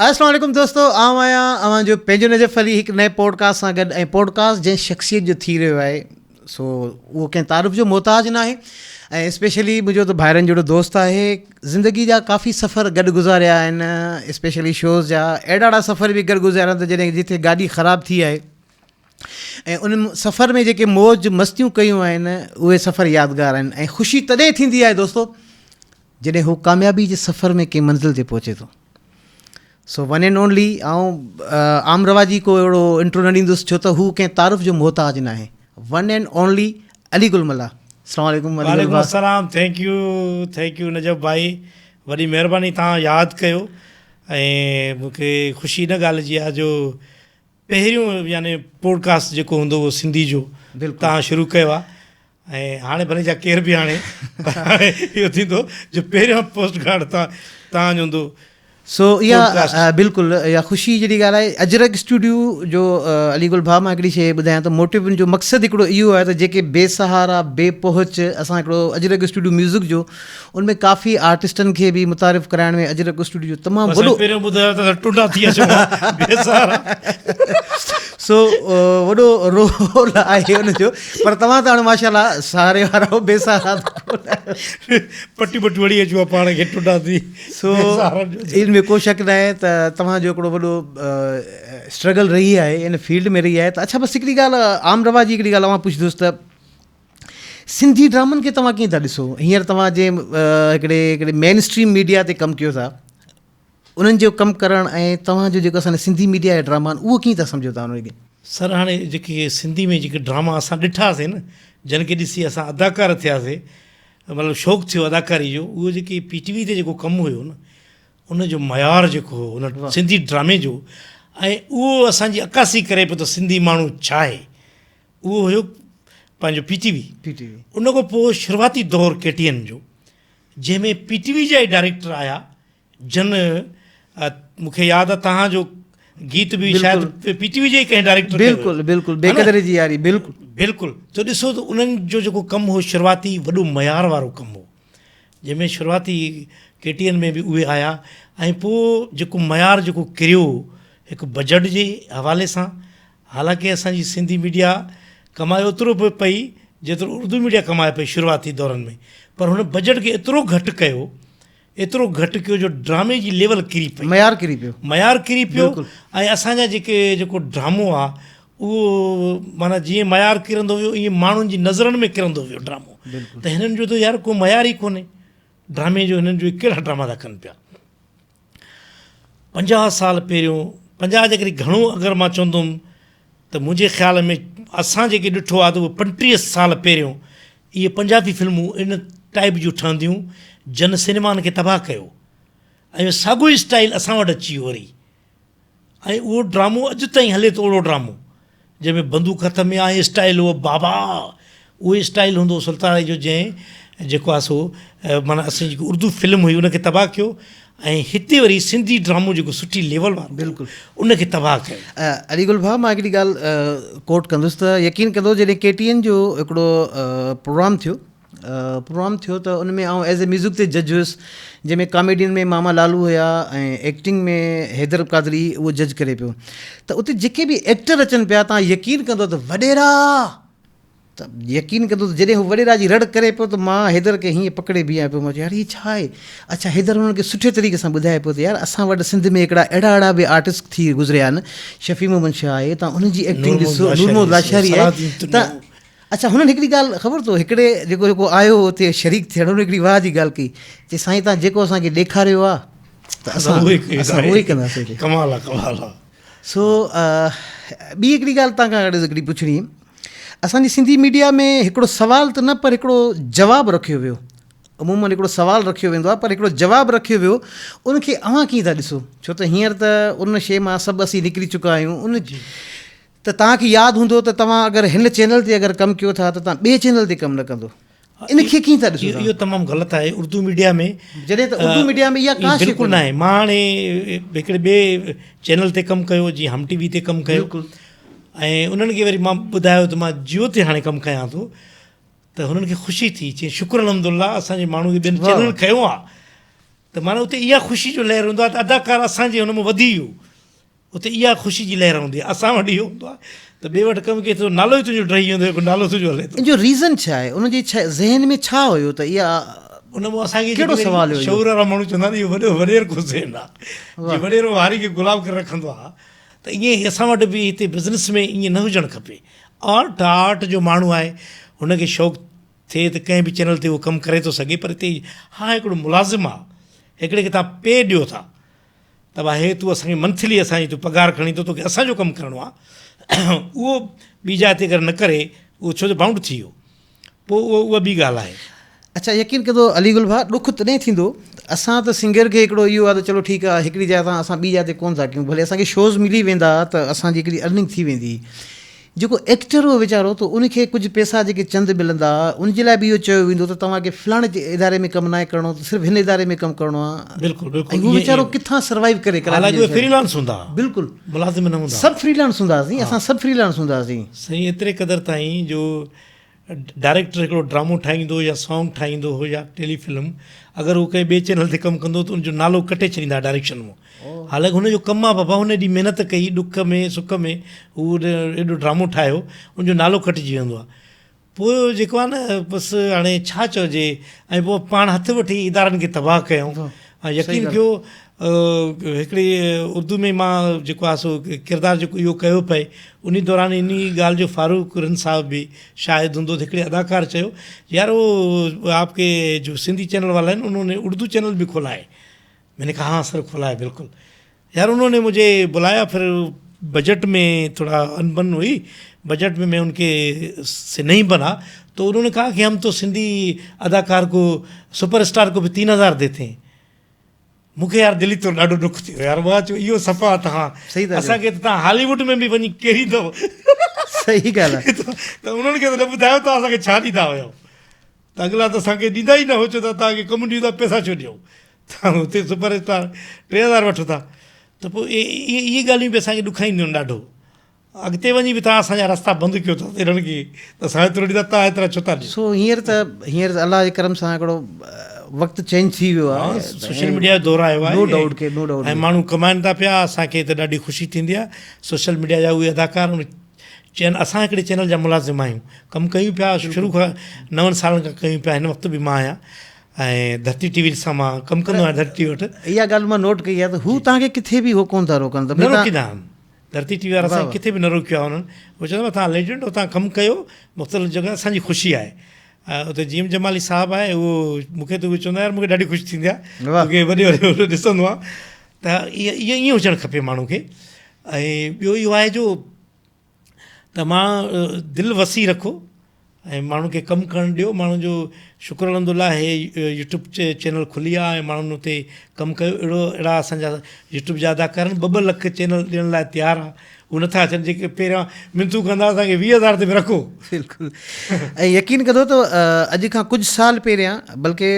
السلام عليڪم دوستو آئون آهيان اوهان جو پنهنجو نجف علي هڪ نئين پوڊڪاسٽ سان گڏ ۽ پوڊڪاسٽ جنهن شخصيت جو ٿي رهيو آهي سو اهو ڪنهن تعارف جو محتاج ناهي ۽ اسپيشلي منهنجو ته ڀائرن جهڙو دوست آهي زندگي جا ڪافي سفر گڏ گذاريا آهن اسپيشلي شوز جا اهڙا اهڙا سفر به گڏ گذاريا آهن ته جڏهن جتي گاڏي خراب ٿي آهي ۽ ان سفر ۾ جيڪي موج مستيون ڪيون آهن اهي سفر يادگار آهن ۽ خوشي تڏهن ٿيندي آهي دوستو جڏهن هو ڪاميابي جي سفر ۾ ڪنهن منزل تي پهچي ٿو. سو ون اينڊ اونلي آئون عام رواجي ڪو اهڙو انٽرو نه ڏيندس ڇو ته هو ڪنهن تعارف جو محتاج ناهي. One and only Ali Gul Mallah. السلام عليڪم علي گل وعليڪم السلام thank you thank you Najaf ڀائي وڏي مهرباني توهان ياد ڪيو ۽ مون کي خوشي ان ڳالهه جي آهي جو پهريون يعني پوڊڪاسٽ جيڪو هوندو هو سنڌي جو توهان شروع ڪيو آهي ۽ هاڻي ڀلي جا ڪير به آڻي پر هاڻي اهو ٿيندو جو پهريون پوسٽ ڪارڊ تان تان جو هوندو. سو اها بلڪل اها خوشي جهڙي ڳالهه آهي اجرڪ اسٽوڊيو جو علي گل ڀاء مان هڪڙي شيء ٻڌايان ته موٽو ان جو مقصد هڪڙو اهو آهي ته جيڪي بي سهارا بي پهچ اسان هڪڙو اجرڪ اسٽوڊيو ميوزڪ جو ان ۾ ڪافي آرٽسٽن کي به متعارف ڪرائڻ ۾ اجرڪ اسٽوڊيو جو تمام وڏو پهريون ٻڌايو ته ٽنڊا ٿي اچون ها بي سهارا سو وڏو رول آهي ان جو پر توهان ته هاڻي ماشاءالله سهاري وارا آهيو بي سهارا ته ڪونه آهيو پٽي پٽي وڙهي اچون ها پاڻ کي ٽنڊا ٿي سو ان ۾ ڪو شڪ ناهي ته توهان جو هڪڙو وڏو اسٽرگل رهي آهي ان فيلڊ ۾ رهي آهي ته اڇا بس هڪڙي ڳالهه عام رواجي هڪڙي ڳالهه اوهان پڇندس ته سنڌي ڊرامن کي توهان ڪيئن ٿا ڏسو؟ هينئر توهان جنهن هڪڙي هڪڙي مين اسٽريم ميڊيا تي ڪم ڪيو ٿا انهن جو ڪم ڪرڻ ۽ توهان جو جيڪو اسان جي سنڌي ميڊيا جا ڊراما آهن اهو ڪيئن ٿا سمجهو توهان انهن کي؟ سر هاڻي جيڪي سنڌي ۾ جيڪي ڊراما اسان ڏٺاسين نه جن کي ڏسي اسان اداڪار ٿياسي مطلب شوق ٿيو اداڪاري جو اهو جيڪي پي ٽي وي تي جيڪو ڪم هيو نه ان جو معيار جيڪو هو ان سنڌي ڊرامي جو ۽ اهو اسان جي عڪاسي ڪري پيو ته سنڌي ماڻهو ڇا آهي اهو هيو پنهنجو پي ٽي وي ان کان پوء شروعاتي دور ڪي ٽي اين جو جنهن ۾ پي ٽي وي جا ئي ڊائريڪٽر آيا جن مون کي ياد آهي تهان جو گيت به شايد پي ٽي وي جي ئي ڪنهن ڊائريڪٽر بلڪل بلڪل بي قدر جي ياري بلڪل بلڪل تو ڏسو ته انهن جو جيڪو ڪم هو شروعاتي وڏو معيار وارو ڪم هو جنهن ۾ شروعاتي ڪي ٽي اين ۾ به اهي آيا ۽ پوء جيڪو معيار جيڪو ڪريو هڪ بجيٽ جي حوالي سان حالانڪه اسان جي سنڌي ميڊيا ڪمائي اوترو به پئي جيترو اردو ميڊيا ڪمائي پئي شروعاتي دورن ۾ پر هن بجيٽ کي ايترو گهٽ ڪيو ايترو گهٽ ڪيو جو ڊرامي جي ليول ڪري پئي معيار ڪري پيو معيار ڪري پيو ۽ اسان جا جيڪي جيڪو ڊرامو آ اهو معنيٰ جيئن معيار ڪرندو ويو ائين ماڻهن جي نظرن ۾ ڪرندو ويو ڊرامو ته هنن جو ته يار ڪو معيار ئي ڪونهي ڊرامي جو هنن جو ڪهڙا ڊراما ٿا ڪن پيا پنجاهه سال پهريون، پنجاهه جي ڪري گهڻو اگر مان چوندم ته منهنجي خيال ۾ اسان جيڪي ڏٺو آهي ته اهو پنٽيهه سال پهريون اهي پنجابي فلمون ان ٽائيپ جون ٺهنديون جن سئنيمائن کي تباهه ڪيو ۽ ساڳيو ئي اسٽائيل اسان وٽ اچي ويو وري. ۽ اهو ڊرامو اڄ تائين هلي ٿو اهڙو ڊرامو جنهن ۾ بندوق هٿ ۾ آهي اسٽائيل اهو بابا اهو اسٽائيل هوندو هو سلطان علي جو جنهن جيڪو آهي سو معنيٰ اسان جي جيڪي اردو فلم هئي ان کي تباهه ڪيو ۽ هتي وري سنڌي ڊرامو جيڪو سٺي ليول وارو بلڪل ان کي تباهه ڪيو. علي گل ڀاء مان هڪڙي ڳالهه ڪوٽ ڪندس ته يقين ڪندو جڏهن ڪي ٽي اين جو هڪڙو پروگرام ٿيو پروگرام ٿيو ته ان ۾ آئون ايز اي ميوزڪ تي جج هيس جنهن ۾ ڪاميڊين ۾ ماما لالو هيا ۽ ايڪٽنگ ۾ حيدر قادري اهو جج ڪري پيو ته اتي جيڪي به ايڪٽر اچن پيا تان يقين ڪندو ته وڏيرا ته يقين ڪندو ته جڏهن هو وڏيرا جي رڙ ڪري پيو ته مان حيدر کي هيئن پڪڙي بيهان پيو مان چيو يار هي ڇا آهي اڇا حيدر انهن کي سٺي طريقي سان ٻڌائي پيو ته يار اسان وٽ سنڌ ۾ هڪڙا اهڙا اهڙا به آرٽسٽ ٿي گذريا آهن شفيع محمد شاهه آهي تان انهن جي ايڪٽنگ ڏسو نور محمد لاشاري آهي ته اڇا هنن هڪڙي ڳالهه خبر اٿو هڪڙي جيڪو جيڪو آيو هو اتي شريڪ ٿيڻ هن هڪڙي واهه جي ڳالهه ڪئي چي سائين تان جيڪو اسان کي ڏيکاريو آ ته اسان اسان اهو ئي ڪنداسين هتي. ڪمال آ ڪمال آ. سو ٻي هڪڙي ڳالهه تان کان هڪڙي پڇڻي اسان جي سنڌي ميڊيا ۾ هڪڙو سوال ته نه پر هڪڙو جواب رکيو ويو عمومن هڪڙو سوال رکيو ويندو آهي پر هڪڙو جواب رکيو ويو ان کي اوهان ڪيئن ٿا ڏسو ڇو ته هينئر ته ان شيء مان سڀ اسين نڪري چڪا آهيون ان ته توهان کي ياد هوندو ته توهان اگر هن چينل تي اگر ڪم ڪيو ٿا ته توهان ٻئي چينل تي ڪم نه ڪندو ان کي ڪيئن ٿا ڏسو اهو تمام غلط آهي اردو ميڊيا ۾ جڏهن ته اردو ميڊيا ۾ اها ڪا شي بلڪل ناهي مان هاڻي هڪڙي ٻئي چينل تي ڪم ڪيو جيئن هم ٽي وي تي ڪم ڪيو ۽ انهن کي وري مان ٻڌايو ته مان جيو تي هاڻي ڪم ڪيان ٿو ته هنن کي خوشي ٿي چي شڪر الحمد الله اسان جي ماڻهو کي ٻين چينل کنيو آهي. ته معنيٰ اتي اها خوشي جو لهر هوندو آهي ته اداڪار اسان جي هن مان وڌي ويو. اتي اها خوشي جي لهر هوندي آهي. اسان وٽ اهو هوندو آهي ته ٻئي وٽ ڪم ڪيئي ٿو نالو ئي تنهنجو ڊهي ويندو هڪ نالو تنهنجو هلي ٿو. ان جو ريزن ڇا آهي؟ ان جي ذهن ۾ ڇا هيو ته اها ان مان اسان کي ڪهڙو سوال هيو اهو؟ شعور وارا ماڻهو چوندا آهن اهو وڏو وڏيرڪو ذهن آهي. جي وڏيرو هاري کي غلام ڪري رکندو آهي ته ائين ئي اسان وٽ به هتي بزنس ۾ ائين نه هجڻ کپي. آرٽ آرٽ جو ماڻهو آهي هن کي شوق ٿئي ته ڪنهن به چينل تي اهو ڪم ڪري ٿو سگهي پر هتي ها هڪڙو ملازم آهي هڪڙي کي توهان پي ڏيو ٿا ته ڀاء هي تون اسان کي منٿلي اسان جي تون پگهار کڻين ٿو توکي اسان جو ڪم ڪرڻو آهي اهو ٻي جاء تي اگر نه ڪري اهو ڇو جو بائونڊ ٿي ويو پوء اهو اها ٻي ڳالهه آهي. اڇا يقين ڪندو علي گل ڀاء ڏک تڏهن ٿيندو ته اسان ته سنگر کي هڪڙو اهو آهي ته چلو ٺيڪ آهي هڪڙي جاء تان اسان ٻي جاء تي ڪونه ٿا ڪيون ڀلي اسان کي شوز ملي ويندا ته اسان جي هڪڙي ارننگ ٿي ويندي جيڪو ايڪٽر هو ويچارو ته ان کي ڪجهه پئسا جيڪي چند ملندا ان جي لاء به اهو چيو ويندو ته توهان کي فلاڻي اداري ۾ ڪم ناهي ڪرڻو ته صرف هن اداري ۾ ڪم ڪرڻو آهي بلڪل بلڪل ۽ هو ويچارو ڪٿان سروائيو ڪري ڪراچي حالانڪه اهي فري لانس هوندا بلڪل ملازم نه هوندا سڀ فري لانس هوندا هئاسين اسان سڀ فري لانس هوندا هئاسين. سائين ايتري قدر تائين جو ڊائريڪٽر هڪڙو ڊرامو ٺاهيندو يا سانگ ٺاهيندو هو يا ٽيلي فلم اگر هو ڪنهن ٻئي چينل تي ڪم ڪندو ته ان جو نالو ڪٽي ڇڏيندا هئا ڊائريڪشن مون حالانڪه هن جو ڪم آ بابا هن ايڏي محنت ڪئي ڏک ۾ سک ۾ هو ايڏو ڊرامو ٺاهيو ان جو نالو ڪٽجي ويندو آ پوء جيڪو آ نه بس هاڻي ڇا چئجي ۽ پوء پاڻ هٿ وٺي ادارن کي تباهه ڪيائون ۽ يقين ڪيو هڪڙي اردو ۾ مان جيڪو آهي سو ڪردار جيڪو اهو ڪيو پئي انهي دوران انهي ڳالهه جو فاروق رند صاحب به شاهد هوندو ته هڪڙي اداڪار چيو يار وہ آپ ڪي جو سنڌي چينل والا آهن انهون ني اردو چينل به کولا هي مين ني ڪها هان سر کولا هي بلڪل يار انهون ني مجهي بلايا پھر بجٽ ۾ ٿوڙا انبن هئي بجٽ ۾ مين ان ڪي سي نهين بنا تو انهون ني ڪها ڪي هم تو سنڌي اداڪار ڪو سپر اسٽار ڪو به 3000 ديتي هين مون کي يار دلي طور ڏاڍو ڏک ٿيو يار مان چيو اهو صفا تهان اسان کي ته تهان هالي ووڊ ۾ به وڃي ڪيريندو صحيح ڳالهه آهي ته انهن کي ته نه ٻڌايو ته اسان کي ڇا ڏيندا هيو ته اڳلا ته اسان کي ڏيندا ئي نه هو چوندا تهان کي ڪم ڏيون ٿا پئسا ڇو ڏيون تهان هتي سپر اسٽار 3000 وٺو ٿا ته پوء اهي ڳالهيون به اسان کي ڏکائينديون آهن ڏاڍو اڳتي وڃي به توهان اسان جا رستا بند ڪيو ٿا انهن کي ته اسان ايترو ڏيندا توهان ايترا ڇو ٿا ڏيو. سو هينئر ته هينئر ته الله جي ڪرم سان هڪڙو وقت چينج ٿي ويو آهي. سوشل ميڊيا جو دور آيو آهي نو ڊائوٽ ڪي نو ڊائوٽ ۽ ماڻهو ڪمائن ٿا پيا اسان کي ته ڏاڍي خوشي ٿيندي آهي سوشل ميڊيا جا اهي اداڪار چين اسان هڪڙي چينل جا ملازم آهيون ڪم ڪيون پيا شروع کان نون سالن کان ڪيون پيا هن وقت به مان آهيان ۽ ڌرتي ٽي وي سان مان ڪم ڪندو آهيان ڌرتي وٽ اها ڳالهه مان نوٽ ڪئي آهي ته هو توهان کي ڪٿي به هو ڪونه ٿا روڪن ته نه روڪيندا آهن ڌرتي ٽي وي وارا اسان کي ڪٿي به نه روڪيو آهي انهن هو چوندا توهان ليجنڊ هو توهان ڪم ڪيو مختلف جڳهه اسان جي خوشي آهي اتي جي ايم جمالي صاحب آهي اهو مون کي ته اهو چوندا يار مون کي ڏاڍي خوشي ٿيندي آهي توکي وڏي وڏي ڏسندو آهيان ته اهو ائين هجڻ کپي ماڻهو کي ۽ ٻيو اهو آهي جو ته مان دل وسيع رکو ۽ ماڻهن کي ڪم ڪرڻ ڏيو ماڻهن جو شڪر الحمد الله هي يوٽيوب چينل کلي آ ۽ ماڻهن اتي ڪم ڪيو اهڙو اهڙا اسان جا يوٽيوب جا اداڪار آهن ٻه ٻه لک چينل ڏيڻ لاء تيار آ هو نٿا اچن جيڪي پهريان منٿون ڪندا اسان کي 20 هزار تي به رکو. بلڪل ۽ يقين ڪندو ته اڄ کان ڪجهه سال پهريان بلڪه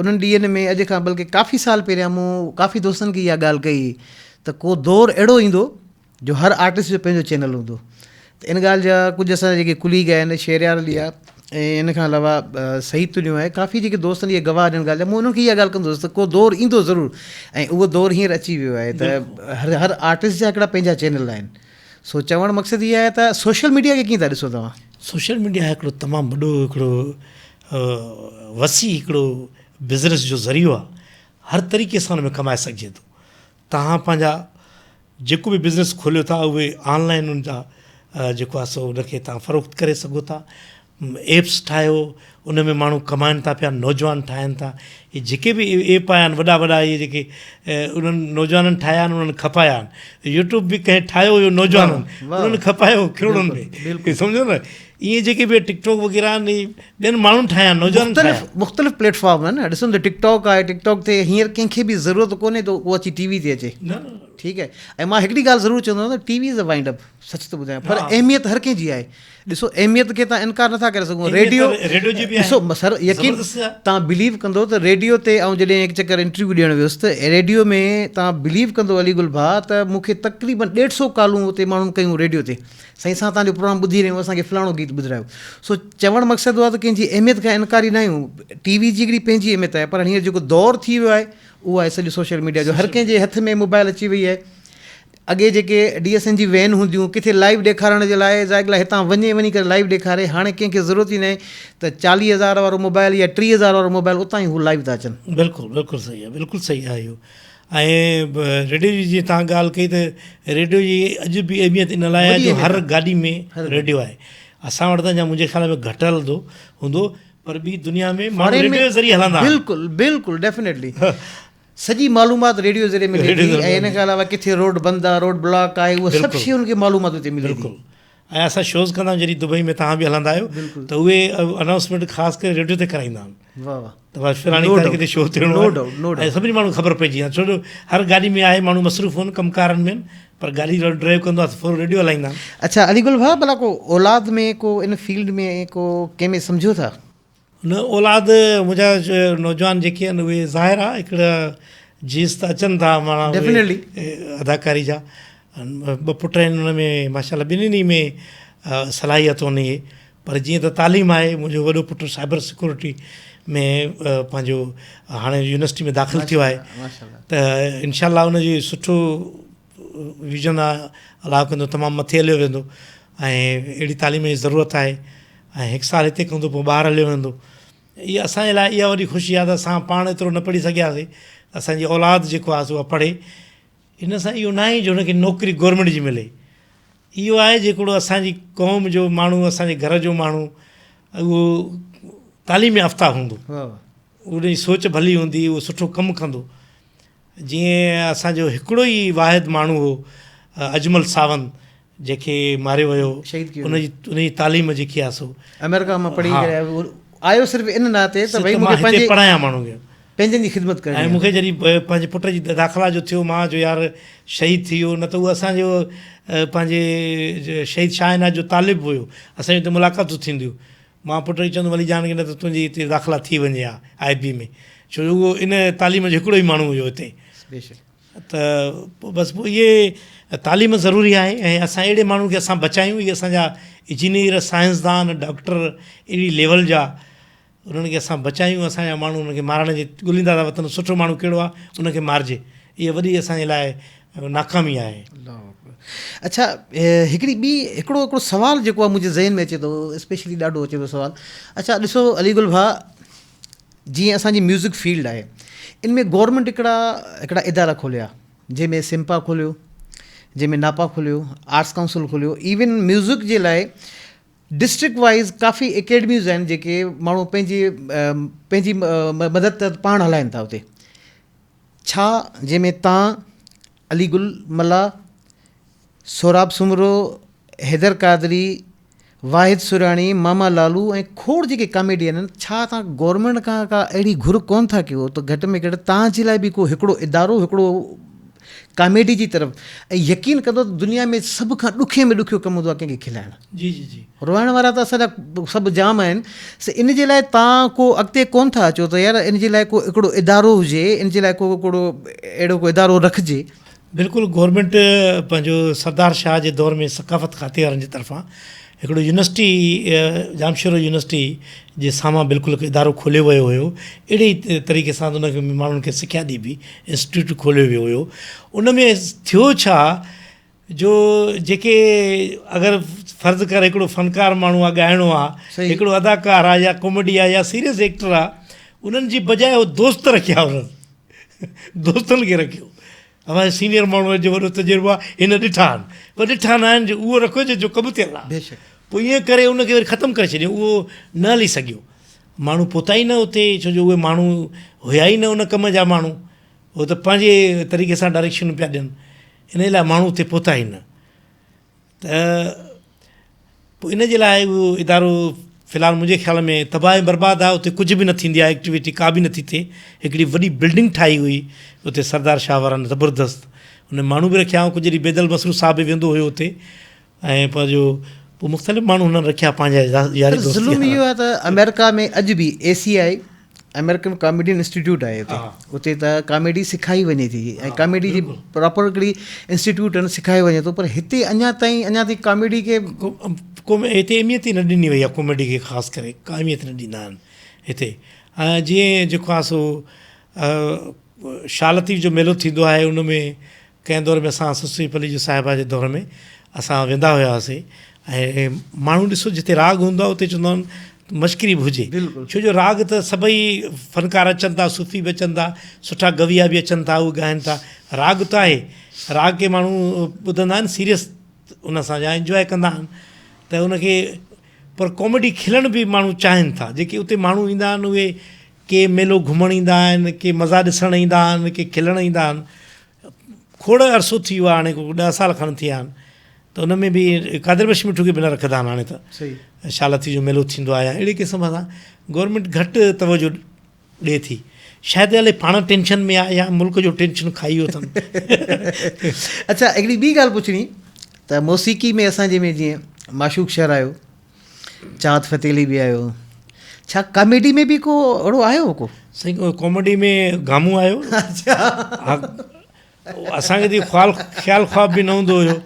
انهن ڏينهن ۾ اڄ کان بلڪه ڪافي سال پهريان مون ڪافي دوستن کي اها ڳالهه ڪئي ته ڪو دور اهڙو ايندو جو هر آرٽسٽ جو پنهنجو چينل هوندو ته ان ڳالهه جا ڪجهه اسان جا جيڪي ڪليگ آهن شهريار علي آهي ۽ ان کان علاوه سعيد تنيو آهي ڪافي جيڪي دوست آهن اهي گواهه آهن ان ڳالهه جا مون انهن کي اها ڳالهه ڪندو هوس ته ڪو دور ايندو ضرور ۽ اهو دور هينئر اچي ويو آهي ته هر هر آرٽسٽ جا هڪڙا پنهنجا چينل آهن سو چوڻ مقصد اها آهي ته سوشل ميڊيا کي ڪيئن ٿا ڏسو توهان؟ سوشل ميڊيا هڪڙو تمام وڏو هڪڙو وسيع هڪڙو بزنس جو ذريعو آهي هر طريقي سان ان ۾ ڪمائي سگهجي ٿو توهان پنهنجا جيڪو به بزنس کوليو ٿا اهي آن لائن ان جا جيڪو آهي سو ان کي توهان فروخت ڪري سگهو ٿا ايپس ٺاهيو ان ۾ ماڻهو ڪمائن ٿا پيا نوجوان ٺاهن ٿا اهي جيڪي به ايپ آيا آهن وڏا وڏا اهي جيڪي انهن نوجوانن ٺاهيا آهن انهن کپايا آهن يوٽيوب به ڪنهن ٺاهيو هيو نوجوانن انهن کپايو ڪروڙن ۾ سمجهو نه ائين جيڪي به ٽڪ ٽاڪ وغيره آهن اهي ٻين ماڻهن ٺاهيا آهن نوجوانن ٺاهيا مختلف مختلف پليٽ فارم آهن نه ڏسو نه ٽڪ ٽاڪ آهي ٽڪ ٽاڪ تي هينئر ڪنهن کي به ضرورت ڪونهي ته اهو اچي ٽي وي تي اچي ٺيڪ آهي ۽ مان هڪڙي ڳالهه ضرور چوندو ته T V is a wind up سچ ٿو ٻڌايان پر اهميت هر ڪنهن جي آهي ڏسو اهميت کي تان انڪار نٿا ڪري سگهون ريڊيو ڏسو سر يقين تان بليو ڪندو ته ريڊيو تي آئون جڏهن هڪ چڪر انٽرويو ڏيڻ ويس ته ريڊيو ۾ تان بليو ڪندو علي گل ڀاء ته مون کي تقريبن ڏيڍ سو ڪالون اتي ماڻهن ڪيون ريڊيو تي سائين اسان توهان جو پروگرام ٻڌي رهيون اسان کي فلاڻو گيت ٻڌرايو سو چوڻ مقصد اهو آهي ته ڪنهن جي اهميت کان انڪاري نه آهيون ٽي وي جي هڪڙي پنهنجي اهميت آهي پر هينئر جيڪو دور ٿي ويو آهي اهو آهي سڄو سوشل ميڊيا جو هر ڪنهن جي هٿ ۾ موبائل اچي وئي آهي اڳي جيڪي ڊي ايس اين جي وين هونديون ڪٿي لائيو ڏيکارڻ جي لاء ظاهر ڳالهه هتان وڃي وڃي ڪري لائيو ڏيکاري هاڻي ڪنهن کي ضرورت ئي ناهي ته چاليهه هزار وارو موبائل يا ٽيهه هزار وارو موبائل اتان ئي هو لائيو ٿا اچن. بلڪل بلڪل صحيح آهي بلڪل صحيح آهي اهو ۽ ريڊيو جي جيئن توهان ڳالهه ڪئي ته ريڊيو جي اڄ به اهميت ان لاء آهي جو هر گاڏي ۾ ريڊيو آهي اسان وٽ ته اڃا منهنجي خيال ۾ گهٽ هلندو هوندو پر ٻي دنيا ۾ ماڻهو ريڊيو جي ذريعي هلندا آهن. بلڪل بلڪل ڊيفنيٽلي سڄي معلومات ريڊيو ذريعي ملي ٿي ۽ ان کان علاوه ڪٿي روڊ بند آ روڊ بلاڪ آهي اهي سڀ شيون کي معلومات اتي ملي ٿي. بلڪل ۽ اسان شوز ڪندا آهيون جڏهن دبئي ۾ توهان به هلندا آهيو ته اهي انائونسمينٽ خاص ڪري ريڊيو تي ڪرائيندا آهن واه واه ته بس فلاڻي تاريخ تي شو ٿيڻو آهي ۽ سڀني ماڻهن کي خبر پئجي ويندي ڇو جو هر گاڏي ۾ آهي ماڻهو مصروف هن ڪم ڪارن ۾ پر گاڏي ڊرائيو ڪندو آهي ته فورن ريڊيو هلائيندا آهن. اڇا علي گل ڀاء ڀلا ڪو اولاد ۾ ڪو ان فيلڊ ۾ ڪو ڪنهن ۾ سمجهو ٿا؟ نه اولاد منهنجا نوجوان جيڪي آهن اهي ظاهر آهي هڪڙا جيس ته اچن ٿا معنيٰ Definitely. اداڪاري جا ٻه پٽ آهن ان ۾ ماشاء الله ٻنهي ۾ صلاحيتون آهن پر جيئن ته تعليم آهي منهنجو وڏو پٽ سائبر سيڪورٽي ۾ پنهنجو هاڻي يونيورسٽي ۾ داخل ٿيو آهي ته انشاء الله ان جي سٺو ويزن آهي الله ڪندو تمام مٿي هليو ويندو ۽ اهڙي تعليم جي ضرورت آهي ۽ هڪ سال هتي ڪندو پوء ٻاهر هليو ويندو اها اسان جي لاء اها وڏي خوشي آهي ته اسان پاڻ ايترو نه پڙهي سگهياسي اسان جي اولاد جيڪو آهي سو اها پڙهي ان سان اهو ناهي جو هن کي نوڪري گورنمينٽ جي ملي اهو آهي جيڪڙو اسان جي قوم جو ماڻهو اسان جي گهر جو ماڻهو اهو تعليم يافته هوندو ان جي سوچ ڀلي هوندي اهو سٺو ڪم ڪندو جيئن اسان جو هڪڙو ئي واحد ماڻهو هو اجمل ساوند جنهن کي ماريو ويو ان جي ان جي تعليم جيڪي آهي سو آمريڪا مان پڙهي ڪري آيو آيو صرف ان ناتي ته ڀئي مونکي پنهنجي پڙهايان ماڻهو کي پنهنجن جي خدمت ڪرڻي ۽ مونکي جڏهن پنهنجي پٽ جي داخلا جو ٿيو مان جو يار شهيد ٿي ويو نه ته هو اسان جو پنهنجي شهيد شاهه عنايت جو طالب هيو اسان جون اتي ملاقاتون ٿينديون مان پٽ کي چوندو ولي جان کي نه ته تنهنجي هتي داخلا ٿي وڃي ها آء بي ۾ ڇو جو اهو ان تعليم جو هڪڙو ئي ماڻهو هيو هتي ته بس پوء اهي تعليم ضروري آهي ۽ اسان اهڙي ماڻهن کي اسان بچايون اهي اسان جا انجنيئر سائنسدان ڊاڪٽر اهڙي ليول جا انهن کي اسان بچايون اسان جا ماڻهو انهن کي مارڻ جي ڳوليندا ٿا وتن سٺو ماڻهو ڪهڙو آهي ان کي مارجي اها وڏي اسان جي لاء ناڪامي آهي. الله اڪبر اڇا هڪڙي ٻي هڪڙو هڪڙو سوال جيڪو آهي منهنجي ذهن ۾ اچي ٿو اسپيشلي ڏاڍو اچي ٿو سوال اڇا ڏسو علي گل ڀاء جيئن اسان جي ميوزڪ فيلڊ آهي ان ۾ گورنمينٽ هڪڙا هڪڙا ادارا کوليا جنهن ۾ سمپا کوليو جنهن ۾ ناپا کوليو آرٽس ڪائونسل کوليو ايون ميوزڪ جي لاء ڊسٽرڪٽ وائيز ڪافي اڪيڊميز آهن جيڪي ماڻهو پنهنجي پنهنجي مدد تحت پاڻ هلائن ٿا اتي ڇا جنهن ۾ تان علي گل ملاح، سهراب سومرو، حيدر قادري، واحد سرياڻي، ماما لالو ۽ کوڙ جيڪي ڪاميڊين آهن ڇا تان گورنمينٽ کان ڪا اهڙي گهر ڪون ٿا ڪيو ته گهٽ ۾ گهٽ تان جي لاء به ڪو هڪڙو ادارو هڪڙو ڪاميڊي جي طرف ۽ يقين ڪندو ته دنيا ۾ سڀ کان ڏکي ۾ ڏکيو ڪم هوندو آهي ڪنهن کي کلائڻ. جي جي جي. روئڻ وارا ته اسان جا سڀ جام آهن سي ان جي لاء تان ڪو اڳتي ڪون ٿا اچو ته يار ان جي لاء ڪو هڪڙو ادارو هجي ان جي لاء ڪو هڪڙو اهڙو ڪو ادارو رکجي. بلڪل گورنمينٽ پنهنجو سردار شاهه جي دور ۾ ثقافت کاتي وارن جي طرفان هڪڙو يونيورسٽي ڄامشورو يونيورسٽي جي سامهان بلڪل هڪ ادارو کوليو ويو هيو اهڙي ئي طريقي سان ان کي ماڻهن کي سکيا ڏبي انسٽيٽيوٽ کوليو ويو هيو ان ۾ ٿيو ڇا جو جيڪي اگر فرض ڪر هڪڙو فنڪار ماڻهو آ ڳائڻو آ هڪڙو اداڪار آ يا ڪاميڊي آ يا سيريس ايڪٽر آ انهن جي بجاء هو دوست رکيا انهن دوستن کي رکيو اوهان جي سينيئر ماڻهو جو وڏو تجربو آ هن ڏٺا آهن پر ڏٺا نه آهن جو اهو رکو جو ڪم ٿيل آ پوء ائين ڪري ان کي وري ختم ڪري ڇڏيو اهو نه هلي سگهيو ماڻهو پهتا ئي نه اتي ڇو جو اهي ماڻهو هيا ئي نه ان ڪم جا ماڻهو هو ته پنهنجي طريقي سان ڊائريڪشنون پيا ڏين انهي لاء ماڻهو اتي پهتا ئي نه ته پوء ان جي لاء اهو ادارو في الحال منهنجي خيال ۾ تباهه ۽ برباد آهي اتي ڪجهه به نه ٿيندي آهي ايڪٽيوٽي ڪا به نٿي ٿئي هڪڙي وڏي بلڊنگ ٺاهي هئي اتي سردار شاهه وارن زبردست ان ماڻهو به رکيا ڪجهه ڏينهن بيدل مسرور صاحب به ويندو هيو اتي ۽ پنهنجو پوء مختلف ماڻهو هنن رکيا پنهنجا ياري دوستي ظلم اهو آهي ته آمريڪا ۾ اڄ به اي سي آء آمريڪن ڪاميڊين انسٽيٽيوٽ آهي اتي اتي ته ڪاميڊي سکائي وڃي ٿي ۽ ڪاميڊي جي پراپر هڪڙي انسٽيٽيوٽ آهن سکايو وڃي ٿو پر هتي اڃا تائين اڃا تائين ڪاميڊي کي هتي اهميت ئي نه ڏني وئي آهي ڪاميڊي کي خاص ڪري ڪا اهميت نه ڏيندا آهن هتي جيئن جيڪو آهي سو شاهه لطيف جو ميلو ٿيندو آهي ان ۾ ڪنهن دور ۾ اسان سسئي پليجو صاحبه جي دور ۾ اسان ويندا هياسي ۽ ماڻهو ڏسو جتي راڳ هوندو آهي اتي چوندا آهن مشڪري به هجي ڇو جو راڳ ته سڀئي فنڪار اچن ٿا صوفي به اچن ٿا سٺا گويا به اچن ٿا اهي ڳائن ٿا راڳ ته آهي راڳ کي ماڻهو ٻڌندا آهن سيريس ان سان يا انجواء ڪندا آهن ته ان کي پر ڪاميڊي کلڻ به ماڻهو چاهين ٿا جيڪي اتي ماڻهو ايندا آهن اهي ڪي ميلو گهمڻ ايندا آهن ڪي مزا ڏسڻ ايندا آهن ڪي کلڻ ايندا آهن کوڙ عرصو ٿي ويو آهي هاڻي ڪو ڏهه سال کن ٿيا آهن ته ان ۾ به قادر بخش مٺو کي به نه رکندا آهن هاڻي ته شاهه لطيف جو ميلو ٿيندو آهي اهڙي قسم سان گورنمينٽ گهٽ توجه ڏي ٿي شايد الائي پاڻ ٽينشن ۾ آهي يا ملڪ جو ٽينشن کائي ويو اٿن. اڇا هڪڙي ٻي ڳالهه پڇڻي ته موسيقي ۾ اسان جي ۾ جيئن معشوق شر آيو چاهت فتح علي به آيو ڇا ڪاميڊي ۾ به ڪو اهڙو آيو ڪو؟ سائين ڪاميڊي ۾ گامون آيو اسان کي ته خيال خيال خواب به نه هوندو هيو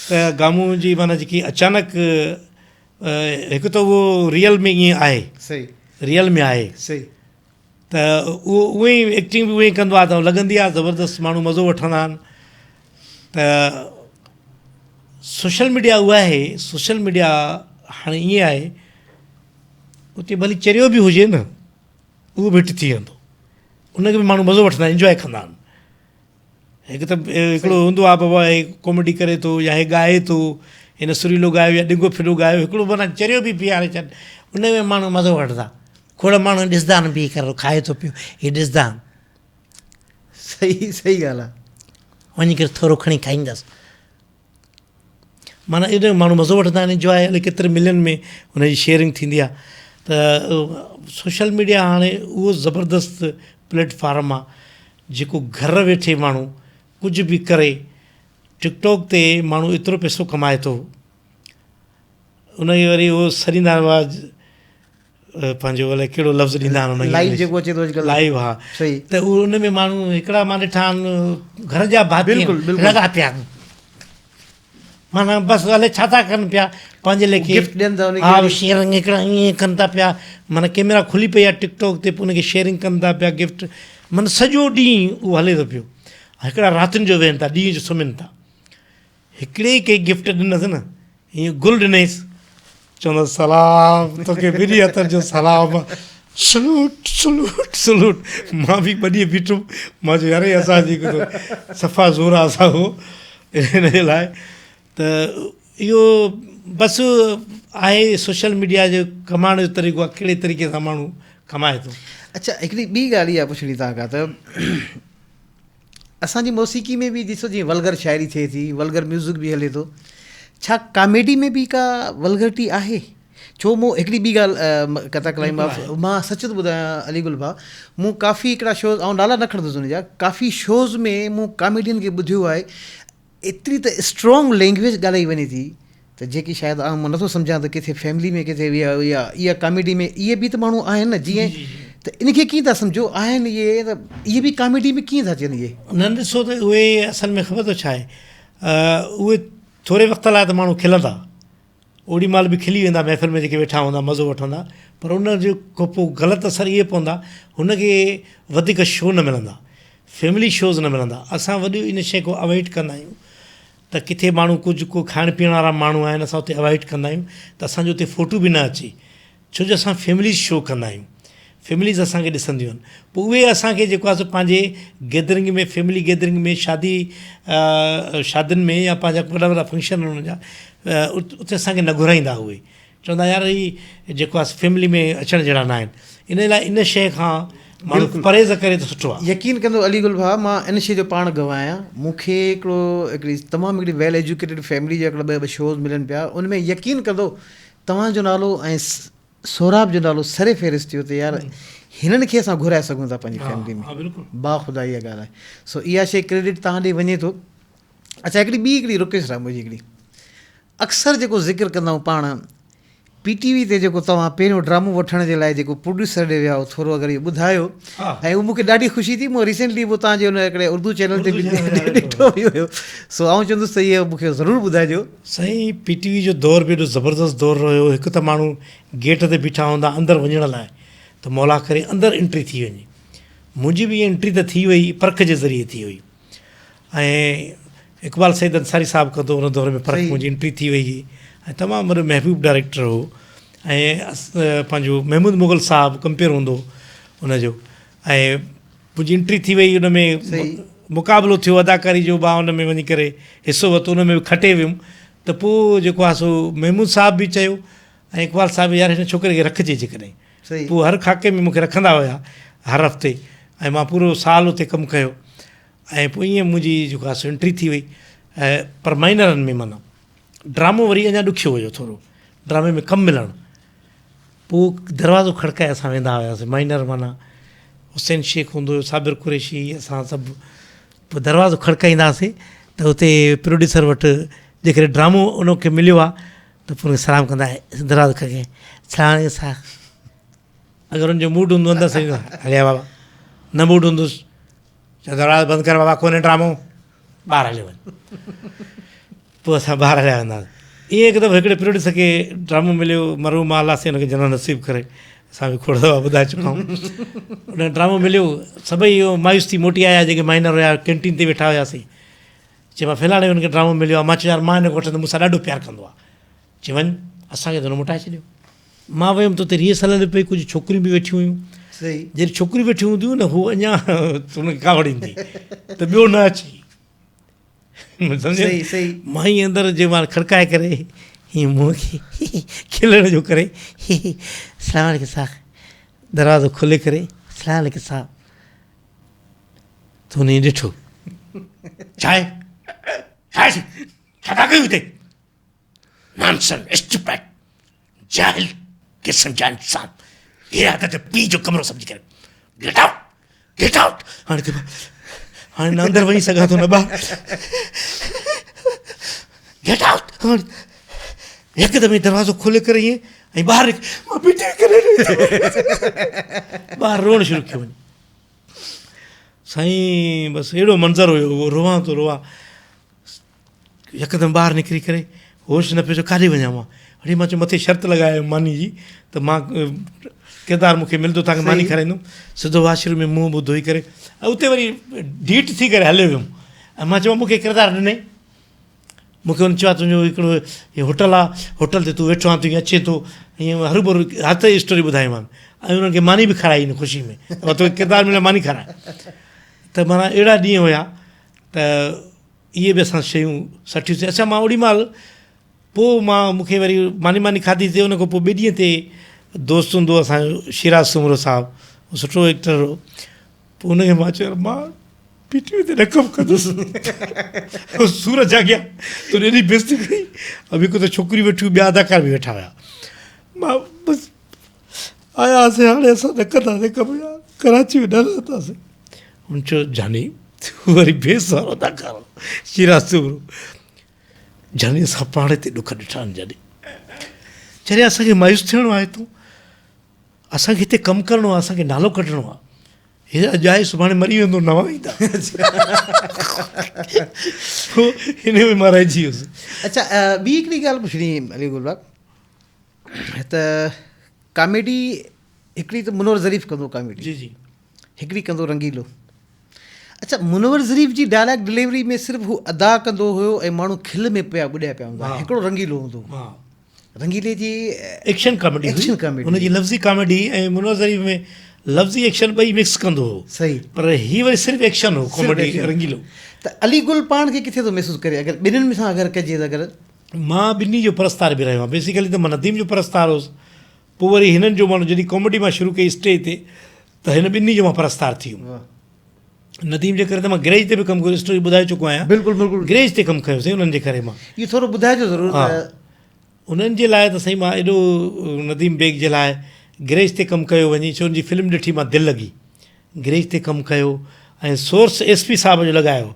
ته گامون جي معنيٰ جيڪي اچانڪ هڪ ته اهو ريئل ۾ ائين آهي صحيح ريئل ۾ آهي صحيح ته اهو اونئن ئي ايڪٽنگ به اونئن ئي ڪندو آهي ته لڳندي آهي زبردست ماڻهو مزو وٺندا آهن ته سوشل ميڊيا اها آهي سوشل ميڊيا هاڻي ائين آهي اتي ڀلي چريو به هجي نه اهو به هٽ ٿي ويندو ان کي به ماڻهو مزو وٺندا آهن انجواء ڪندا آهن هڪ ته هڪڙو هوندو آهي بابا هي ڪاميڊي ڪري ٿو يا هي ڳائي ٿو هن سريلو ڳايو يا ڏنگو ڦڏو ڳايو هڪڙو معنيٰ چريو به بيهاري ڇڏ ان ۾ ماڻهو مزو وٺندا کوڙ ماڻهو ڏسندا آهن بيهي ڪري کائي ٿو پيو هي ڏسندا آهن. صحيح صحيح ڳالهه آهي. وڃي ڪري ٿورو کڻي کائيندس. معنيٰ ايڏو ماڻهو مزو وٺندا آهن انجواء الائي ڪيتري ملين ۾ ان جي شيئرنگ ٿيندي آهي ته سوشل ميڊيا هاڻي اهو زبردست پليٽ فارم آهي جيڪو گهر ويٺي ماڻهو ڪجهه به ڪري ٽڪ ٽاڪ تي ماڻهو ايترو پئسو ڪمائي ٿو ان کي وري اهو سڏيندا هئا پنهنجو الائي ڪهڙو لفظ ڏيندا آهن ان کي لائيو جيڪو اچي ٿو اڄڪلهه لائيو ها صحيح ته اهو ان ۾ ماڻهو هڪڙا مان ڏٺا آهن گهر جا ڀاتي بلڪل بلڪل لڳا پيا آهن معنيٰ بس الائي ڇا ٿا ڪن پيا پنهنجي ليکي گفٽ ڏين ٿا ان کي ها شيئرنگ هڪڙا ائين ڪن ٿا پيا معنيٰ ڪيمرا کلي پئي آهي ٽڪ ٽاڪ تي پوء ان کي شيئرنگ ڪن ٿا پيا گفٽ معنيٰ سڄو ڏينهن اهو هلي ٿو پيو هڪڙا راتين جو ويهن ٿا ڏينهن جو سمهن ٿا هڪڙي ئي ڪنهن گفٽ ڏنس نه، هيئن گل ڏنئيس، چوندس سلام توکي ٻنهي هٿن جو سلام، سلوٽ سلوٽ سلوٽ، مان به ٻه ڏينهن بيٺم، مان چيو يار هي اسان جي هڪ صفا زور آ اسان کان ان جي لاء ته اهو بس آهي سوشل ميڊيا جو ڪمائڻ جو طريقو آ ڪهڙي طريقي سان ماڻهو ڪمائي ٿو. اڇا هڪڙي ٻي ڳالهه اها پڇڻي توهان کان ته. اسان جي موسيقي ۾ به ڏسو جيئن ولگر شاعري ٿئي ٿي ولگر ميوزڪ به هلي ٿو ڇا ڪاميڊي ۾ به ڪا ولگرٽي آهي ڇو مون هڪڙي ٻي ڳالهه قطع ڪلامي معاف مان سچ ٿو ٻڌايان علي گل ڀاء مون ڪافي هڪڙا شوز آئون نالا نه کڻندس ان جا ڪافي شوز ۾ مون ڪاميڊين کي ٻڌيو آهي ايتري ته اسٽرانگ لينگويج ڳالهائي وڃي ٿي ته جيڪي شايد آئون نٿو سمجهان ته ڪٿي فيملي ۾ ڪٿي اها اها ڪاميڊي ۾ اهي به ته ماڻهو آهن نه جيئن ته ان کي ڪيئن ٿا سمجهو آهن اهي ته اهي به ڪاميڊي ۾ ڪيئن ٿا اچن اهي. نه ڏسو ته اهي اصل ۾ خبر اٿو ڇا آهي اهي ٿوري وقت لاء ته ماڻهو کلندا اوڏي مهل به کلي ويندا محفل ۾ جيڪي ويٺا هوندا مزو وٺندا پر ان جو کان پوء غلط اثر اهي پوندا هن کي وڌيڪ شو نه ملندا فيملي شوز نه ملندا اسان وڏي ان شيء کان اوائڊ ڪندا آهيون ته ڪٿي ماڻهو ڪجهه ڪو کائڻ پيئڻ وارا ماڻهو آهن اسان اتي اوائڊ ڪندا آهيون ته اسان جو اتي فوٽو به نه اچي ڇو جو اسان فيمليز شو ڪندا آهيون فيمليز اسان کي ڏسنديون آهن پوء اهي اسان کي جيڪو آهي سو پنهنجي گيدرنگ ۾ فيملي گيدرنگ ۾ شادي شادين ۾ يا پنهنجا وڏا وڏا فنڪشن انهن جا اتي اسان کي نه گهرائيندا اهي چوندا يار هي جيڪو آهي فيملي ۾ اچڻ جهڙا نه آهن ان لاء ان شيء کان ماڻهو پرهيز ڪري ته سٺو آهي. يقين ڪندو علي گل ڀاء مان ان شيء جو پاڻ گواهه آهيان مون کي هڪڙو هڪڙي تمام هڪڙي ويل ايجوڪيٽيڊ فيملي جا هڪڙا ٻه شوز ملن پيا ان ۾ يقين ڪندو توهان جو نالو ۽ سهراب جو نالو سر فهرست ٿيو ته يار هنن کي اسان گهرائي سگهون ٿا پنهنجي فيملي ۾ با خدا اها ڳالهه آهي سو اها شيء ڪريڊٽ توهان ڏي وڃي ٿو اڇا هڪڙي ٻي هڪڙي رڪويسٽ آهي منهنجي هڪڙي اڪثر جيڪو ذڪر ڪندا آهيون پاڻ پي ٽي وي تي جيڪو توهان پهريون ڊرامو وٺڻ جي لاء جيڪو پروڊيوسر ڏي ويا هو ٿورو اگر اهو ٻڌايو ۽ اهو مون کي ڏاڍي خوشي ٿي مون ريسينٽلي اهو توهان جي ان هڪڙي اردو چينل تي به ڏٺو به هيو سو آئون چوندس ته اهو مون کي ضرور ٻڌائجو. سائين پي ٽي وي جو دور به ايڏو زبردست دور رهيو هڪ ته ماڻهو گيٽ تي بيٺا هوندا اندر وڃڻ لاء ته مولا ڪري اندر انٽري ٿي وڃي منهنجي به انٽري ته ٿي وئي پرک جي ذريعي ٿي هئي ۽ اقبال سعيد انصاري صاحب ڪندو ان دور ۾ پرک منهنجي انٽري ٿي وئي هئي ۽ تمام وڏو محبوب ڊائريڪٽر هو ۽ پنهنجو محمود مغل صاحب ڪمپيئر هوندو هو ان جو ۽ منهنجي انٽري ٿي وئي ان ۾ مقابلو ٿيو اداڪاري جو مان ان ۾ وڃي ڪري حصو ورتو ان ۾ به کٽي ويم ته پوء جيڪو آهي سو محمود صاحب به چيو ۽ اقبال صاحب يار هن ڇوڪري کي رکجي جيڪڏهن پوء هر خاڪي ۾ مونکي رکندا هيا هر هفتي ۽ مان پورو سال اتي ڪم ڪيو ۽ پوء ائين منهنجي جيڪو آهي سو انٽري ٿي وئي پر مائنرن ۾ معنيٰ ڊرامو وري اڃا ڏکيو هيو ٿورو ڊرامي ۾ ڪم ملڻ پوء دروازو کڙڪائي اسان ويندا هياسين مائنر معنيٰ حسين شيخ هوندو هيو صابر قريشي اسان سڀ پوء دروازو کڙڪائيندا هئاسين ته اتي پروڊيوسر وٽ جيڪڏهن ڊرامو ان کي مليو آهي ته پوء ان کي سلام ڪندا دروازو کڙڪائي سلام عليڪم صاحب اگر ان جو موڊ هوندو اندر سان هليا بابا نه موڊ هوندس چوندو دروازو بند ڪر بابا ڪونهي ڊرامو ٻاهر هليو وڃ پوء اسان ٻاهر هليا ويندا هئاسين ائين هڪ دفعو هڪڙي پروڊيوسر کي ڊرامو مليو مرحوم الله سائين ان کي جنت نصيب ڪري اسان به کوڙ دفعا ٻڌائي چڪا آهيون ان کي ڊرامو مليو سڀئي اهو مايوس ٿي موٽي آيا جيڪي مائنر هيا ڪينٽين تي ويٺا هياسين چي مان فلاڻي ان کي ڊرامو مليو آهي مان چيو يار مان هن کي وٺندس مون سان ڏاڍو پيار ڪندو آهي چي وڃ اسان کي ته هن موٽائي ڇڏيو مان ويم ته اتي ريهرسل هلي پئي ڪجهه ڇوڪريون به ويٺيون هيون جڏهن ڇوڪريون ويٺيون هونديون نه هو اڃا هن کي ڪاوڙ ايندي ته ٻيو نه اچي سمجهيو مان ائين اندر جي مان کڙڪائي ڪري هيئن منهن کي کلڻ جو ڪري السلام عليڪم صاحب دروازو کولي ڪري السلام عليڪم صاحب تو هن ڏٺو ڇا آهي ڇا ڇا ٿا ڪيو هتي نانسن اسٽوپڊ جاهل قسم جا انسان هي عادت پيء جو ڪمرو سمجهي ڪري گيٽ آئوٽ گيٽ آئوٽ هاڻي ته هاڻي نه اندر وڃي سگهان ٿو نه ٻاهر گيٽ آئوٽ هاڻي هڪدم ئي دروازو کولي ڪري ائين ۽ ٻاهر مان بيٺي ڪري ٻاهر روئڻ شروع ڪيو وڃي سائين بس اهڙو منظر هيو روئان ٿو روئان يڪدم ٻاهر نڪري ڪري هوش نه پيو اچي ڪاڏي وڃان مان اڙي مان چيو مٿي شرط لڳائي آيم ماني جي ته مان ڪردار مون کي ملندو توهان کي ماني کارائيندم سڌو واش روم ۾ منهن بنهه ڌوئي ڪري ۽ اتي وري ڍيٺ ٿي ڪري هليو ويم ۽ مان چيو مون کي ڪردار ڏنئي مون کي هن چيو تنهنجو هڪڙو هي هوٽل آ هوٽل تي تون ويٺو آهين تون اچين ٿو ائين هروڀرو هٿ جي اسٽوري ٻڌائيمان ۽ انهن کي ماني به کارائي ان خوشي ۾ توکي ڪردار مليو ماني کارائي ته معنيٰ اهڙا ڏينهن هيا ته اهي به اسان شيون سٺيون سين اڇا مان اوڏي مهل پوء مان مون کي وري ماني ماني کاڌي سي ان کان پوء ٻئي ڏينهن تي دوست هوندو هو اسان جو شيراز سومرو صاحب هو سٺو ايڪٽر هو پوء ان کي مان چيو يار مان پي ٽي وي تي نه ڪم ڪندس سور جاڳيا تو ايڏي بيزتي ڪئي اب هڪ ته ڇوڪري ويٺي ٻيا اداڪار به ويٺا هيا مان بس آياسين هاڻي اسان نه ڪنداسين ڪم يار ڪراچي ۾ نه رهنداسين هن چيو جاني تون وري بيس وارو اداڪار شيراز سومرو جاني اسان پاڻ هتي ڏک ڏٺا آهن جاني جڏهن اسان کي مايوس ٿيڻو آهي تون اسان کي هتي ڪم ڪرڻو آهي اسان کي نالو ڪڍڻو آهي هي اڄ آهي سڀاڻي مري ويندو نوان ايندا هن ۾ مان رهجي ويس اچھا ٻي هڪڙي ڳالهه پڇڻي علي گل باغ ته ڪاميڊي هڪڙي ته منور ظريف ڪندو ڪاميڊي جي جي هڪڙي ڪندو رنگيلو اڇا منور ظريف جي ڊائلاگ ڊليوري ۾ صرف هو ادا ڪندو هيو ۽ ماڻهو کل ۾ پيا ٻڏيا پيا هوندا هڪڙو رنگيلو هوندو هو رنگيلي جي ايڪشن ڪاميڊي ايڪشن ڪاميڊي هن جي لفظي ڪاميڊي ۽ منور ظريف ۾ لفظي ايڪشن ٻئي مڪس ڪندو هو صحيح پر هي وري صرف ايڪشن هو ڪاميڊي رنگيلو ته علي گل پاڻ کي ڪٿي ٿو محسوس ڪري اگر ٻنهن ۾ سان اگر ڪجي ته اگر مان ٻنهي جو پرستار به رهيو آهيان بيسيڪلي ته مان نديم جو پرستار هوس پوء وري هنن جو ماڻهو جڏهن ڪاميڊي مان شروع ڪئي اسٽيج تي ته هن ٻنهي جو مان پرستار ٿي ويم نديم جي ڪري ته مان گريج تي به ڪم ڪيو اسٽوري ٻڌائي چڪو آهيان بلڪل بلڪل گريج تي ڪم ڪيو سائين انهن جي ڪري مان اهو ٿورو ٻڌائجو ضرور ها انهن جي لاء ته سائين مان ايڏو نديم بيگ جي لاء گريج تي ڪم ڪيو وڃي ڇو ان جي فلم ڏٺي مان دل لڳي گريج تي ڪم ڪيو ۽ سورس ايس پي صاحب جو لڳايو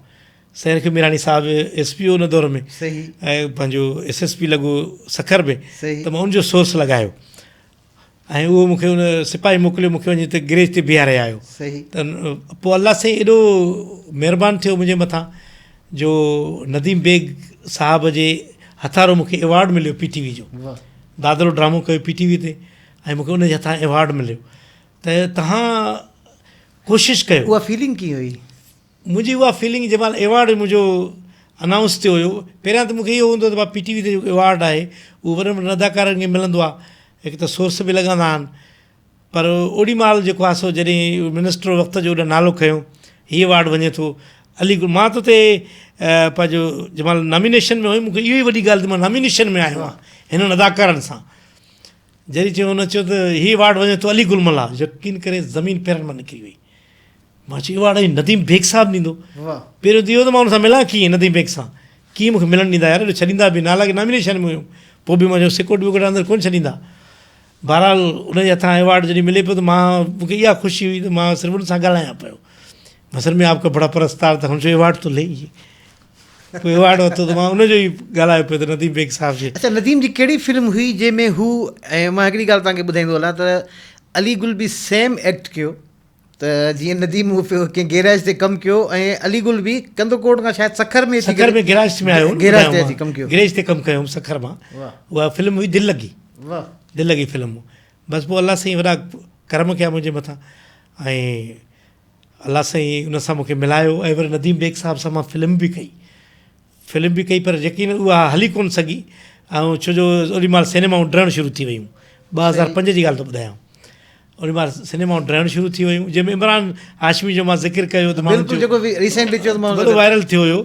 سيرخ ميراڻي صاحب ايس پي هو ان دور ۾ ۽ پنهنجو ايس ايس پي لڳو سکر ۾ ته مان ان جو سورس لڳايو ۽ اهو مون کي ان سپاهي موڪليو مون کي وڃي اتي گريج تي بيهاري آيو ته پوء الله سائين ايڏو مهربان ٿيو منهنجي مٿان جو نديم بيگ صاحب جي هٿارو مون کي ايوارڊ مليو پي ٽي وي جو دادلو ڊرامو ڪيو پي ٽي وي تي ۽ مون کي ان جي هٿان ايوارڊ مليو ته تهان ڪوشش ڪيو. اها فيلنگ ڪيئن هئي؟ منهنجي اها فيلنگ جنهن مهل ايوارڊ منهنجو انائونس ٿيو هيو پهريان ته مونکي اهو هوندو هو ته ڀاء پي ٽي وي تي جيڪو ايوارڊ آهي اهو وڏن وڏن اداڪارن کي ملندو آهي هڪ ته سورس به لڳندا آهن پر اوڏي مهل جيڪو آهي سو جڏهن منسٽر وقت جو ان نالو کنيو هي ايوارڊ وڃي ٿو علي گل مان ته اتي پنهنجو جنهن مهل نامينيشن ۾ هيم مونکي اهو ئي وڏي ڳالهه ته مان نامينيشن ۾ آيو آهيان هنن اداڪارن سان جڏهن چيو هن چيو ته هي ايوارڊ وڃي ٿو علي گل ملاح يقين ڪري زمين پيرن مان نڪري وئي مان چيو ايوارڊ اڄ نديم بيگ صاحب ڏيندو. پهريون ته اهو ته مان ان سان ملان ڪيئن نديم بيگ سان ڪيئن مون کي ملڻ ڏيندا يار ايڏو ڇڏيندا به نه حالانڪه نامينيشن ۾ هيم پوء به مان چيو سيڪيورٽي وڪيورٽي اندر ڪونه ڇڏيندا بهرحال ان جي هٿان ايوارڊ جڏهن ملي پيو ته مان مون کي اها خوشي هئي ته مان صرف ان سان ڳالهايان پيو مان سر مين آپ کا بڙا پرستار ته هن چيو ايوارڊ تو لي ئي پوء ايوارڊ ورتو ته مان ان جو ئي ڳالهايو پيو ته نديم بيگ صاحب جي اڇا نديم جي ڪهڙي فلم هئي جنهن ۾ هو ۽ مان هڪڙي ڳالهه توهان کي ٻڌائيندو هلان ته علي گل به سيم ايڪٽ ڪيو ته جيئن نديم هو ڪنهن گيراج تي ڪم ڪيو ۽ علي گل به ڪنڌڪوٽ کان شايد سکر ۾ سکر ۾ گيراج ۾ آيو گيراج تي اچي ڪم ڪيو گيراج تي ڪم ڪيو سکر مان اها فلم هئي دل لڳي دل لڳي فلم بس پوء الله سائين وڏا ڪرم ڪيا منهنجي مٿان ۽ الله سائين ان سان مونکي ملايو ۽ وري نديم بيگ صاحب سان مان فلم به ڪئي فلم به ڪئي پر يقين اها هلي ڪونه سگهي ۽ ڇو جو اوڏي مهل سئنيمائون ڊهڻ شروع ٿي ويون 2005 جي ڳالهه ٿو ٻڌايان اوڏي مهل سئنيمائون ڊهڻ شروع ٿي ويون جنهن ۾ عمران هاشمي جو مان ذڪر ڪيو ته ماڻهن بلڪل جيڪو ريسينٽلي چيو ته ماڻهن وڏو وائرل ٿيو هيو